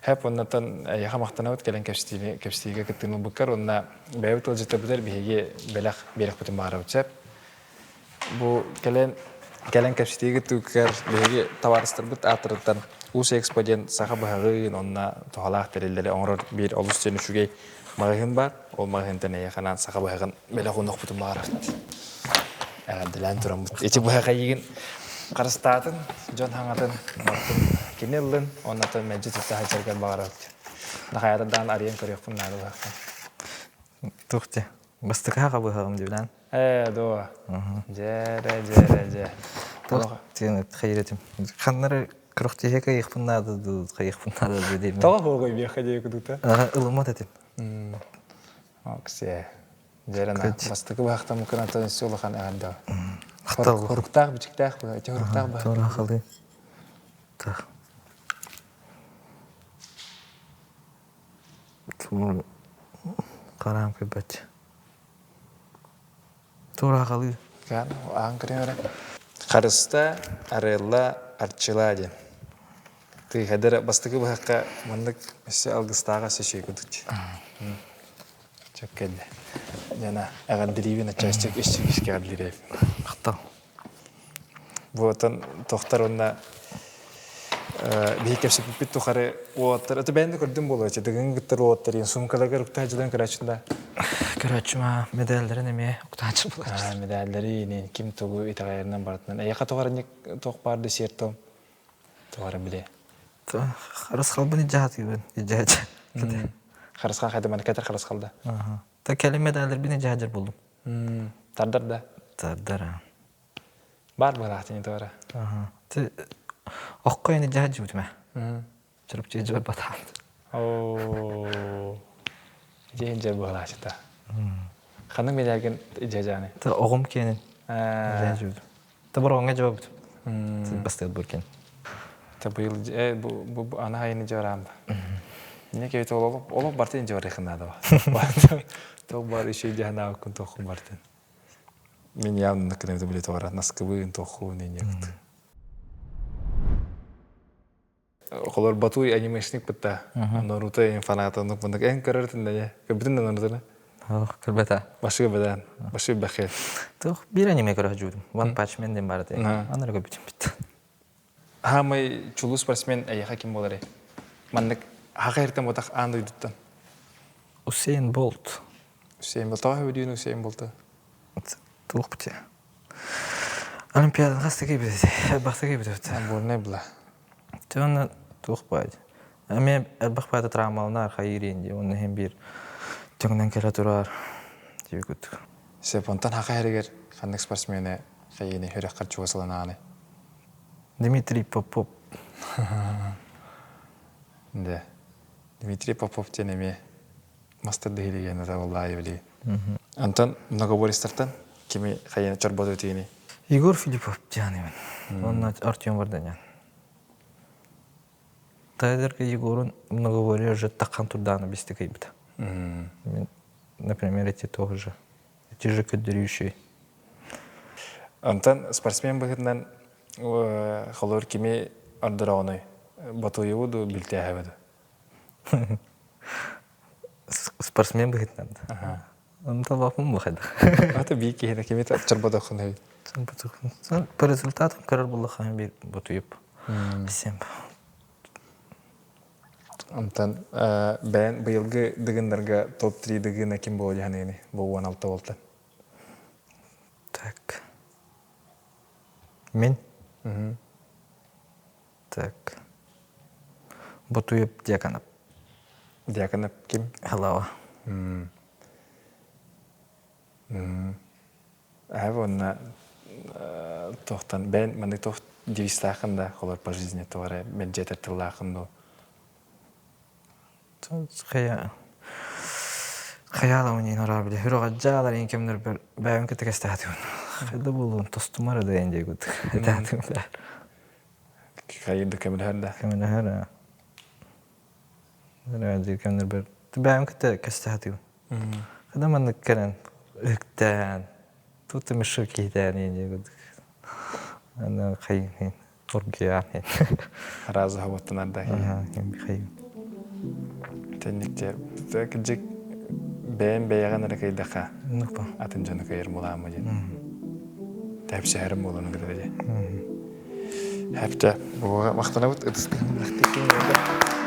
Хэп оннотон эйиэхэ махтанабыт кэлэн кэпсэтиигэ кыттыыны ылбыккар уонна бэйэбит ыалдьыттарбытыгар биһиги бэлэх биэрэхпитин баҕарабыт сөп. Бу кэлэн кэлэн кэпсэтиигит түгэр биһиги табаарыстарбыт ааттарыттан Уус Экспо диэн саха быһаҕын онно туһалаах тэриллэри оҥорор биир олус диэн үчүгэй маҕаһыын баар. Ол маҕаһыынтан эйиэхэ анаан саха быһаҕын бэлэх уунуохпутун баҕарабыт. Эҕэрдэлээн тураммыт. Ити быһах эйигин харыстаатын, дьон хаҥатын, бартын кини ыллын, оннотон мэлдьи тутта сылдьаргар баҕарабыт. Нахайата даан арыйан көрүөхпүн наада быһахпын. Туох дии? Бастакы хаха быһаҕым дибилээн. Ээ, дуо. Дьээрэ, дьээрэ, дьэ. Туох диэн хайыр этим. Ханнары көрөхтиһэ кайыхпын наада дуу, хайыхпын наада дуу деймин. Тоҕо буолуой биэхэ диэки кудута? Ылыммат этим. Оксия. Дьэрэ на бастакы быһахтан кынатын өссө улахан эҕэрдэ. Хоруктаах бичиктээх быһа, ити хоруктаах быһа. Туора Так. Хараам көрбөт. Туораҕалыы. Аан көрүҥ Харыста, арыалла, арчылаа диэн. Тыыһадыр бастакы быһахха маннык өссө алгыстааҕа өссө үчүгэй курдук. Чөк кэллэ. Дьана эҕэрдэлиибин аччааччык үс үскэ эҕэрдэлиирэйим. Махтал. Бу оттон тохтор уонна биһи кэпсэппиппит тухары уолаттар это бэйэн да көрдүм буолуо дыгын кыттар уолаттар иэн суумкаларгар уктаһа дьылан көрөөччүн да Көрөөччүм аа медалларын эмиэ уктааччы буолааччы. Медаллары инин ким тугу итэҕэйэринэн барытынан эйиэхэ тоҕо эрэ туох баар да сиэр том тоҕо эрэ билиэ Харысхалбын илдьэ сатыыбын илдьэ Харысхан хайда маны кэтэр харысхалда Та кэлин медалларбын илдьэ сылдьар буоллум. Тардар да Тардар Баар быһалаах туора. Окко ини дьаһа дьубутума. Чурапчы дьыбар батаан. Оо. Дьиһин дьэр быһалаачыта. Ханнык медалгын ижажааны? Та оҕум киэнин. Дьаһа дьубутум. Та бороҕоҥҥо дьыбабыт. Бастыат буркин. Та быйыл бу бу ана хайыны дьыбараан ба. Не кебет олох олох бартын дьыбарыхын наада ба. Тох бар еще дьаһанааккын тоххун бартын. Мин явно накынабыта биле тоҕора наскыбын тоххун иньэкт. Холор Батуй анимешник бытта. Наруто эн фаната оннук мындык эн көрөртүн да көрбүтүн да Нарутоны? Ох, көрбөтө. Башы көрбөтөн. Башы бэхэ. Туох биир аниме көрө жуудум. One Punch Man диэн баар этэ. Анары көрбүтүм бит. Хаамай чулуу спортсмен эйиэхэ ким буоларый? Маннык хаха эртэн ботах аан дойдуттан. Усейн Болт. Усейн Болт. Тоҕо өйдүүн Усейн Болту? Туох бутя. Олимпиадан хас кийбит элбэхтэ кийбит Бурнай була. Тыаны туох баай. Эмиэ элбэх баайда травмаланар хайыырын дии уонна иһин биир түҥнэн кэлэ турар диэбиккит. Сөп, онтон хаха эригэр ханнык спортсмены хайыыны үрэххэр чугас ыланааны? Дмитрий Попов. Да. Дмитрий Попов диэн эмиэ мастер дэһилигэн атабыллаайы билии. Антон многобористартан кими хайыны чорботу тиини? Егор Филиппов диэн имин. Онно Артем Варданян. Тайдерга Егорун многоборье уже таххан турдааны бисти кыйбыта. Например, эти тоже. Эти же көддөрүүшүй. Онтон спортсмен быһыытынан холор кими ордороҕунуй? Батуеву ду билтээһэбэ ду? Спортсмен быһыытынан да. Онто лапым бу хайда. Ата бии киһини кими чорботоххун эбит. Чорботоххун. По результатам көрөр буллахха бир Батуев. Всем. Онтон бэйэн быйылгы дыгыннарга топ-3 дыгына ким буола дьаһаныгыный бу 16 буолтан? Так. Мин? Так. Ботуев Дьяконов. Дьяконов ким? Hello. Аа уонна туохтан бэйэн маннык туох девизтааххын да холор по жизни туох эрэ мэлдьи этэр тыллааххын дуу? Хайа хайаала мин ораа биле хүрөҕэдьаалар ин кэмнэрбэр бэйэм кытта кэстээтим. Хайда буолуон тостумар да эн диэгут этаатым да. Хайыр да көмөлөһөр да. Көмөлөһөр аа. Өрөөдүү кэмнэрбэр бэйэм кытта кэстээтим. Хайда маннык кэлэн үктээн тут мешок киһитээн диэгут. Аны хайын Оргуйаан Араас оһоботтунар да Тэнник кырдьык бэйэм бэйэҕин эрэ кыйдаха атын дьону кыйар мулаама диэн. Тэпсэһэрим буолан кытары дии. Хэптэ, буга махтанабыт ытыстыгын.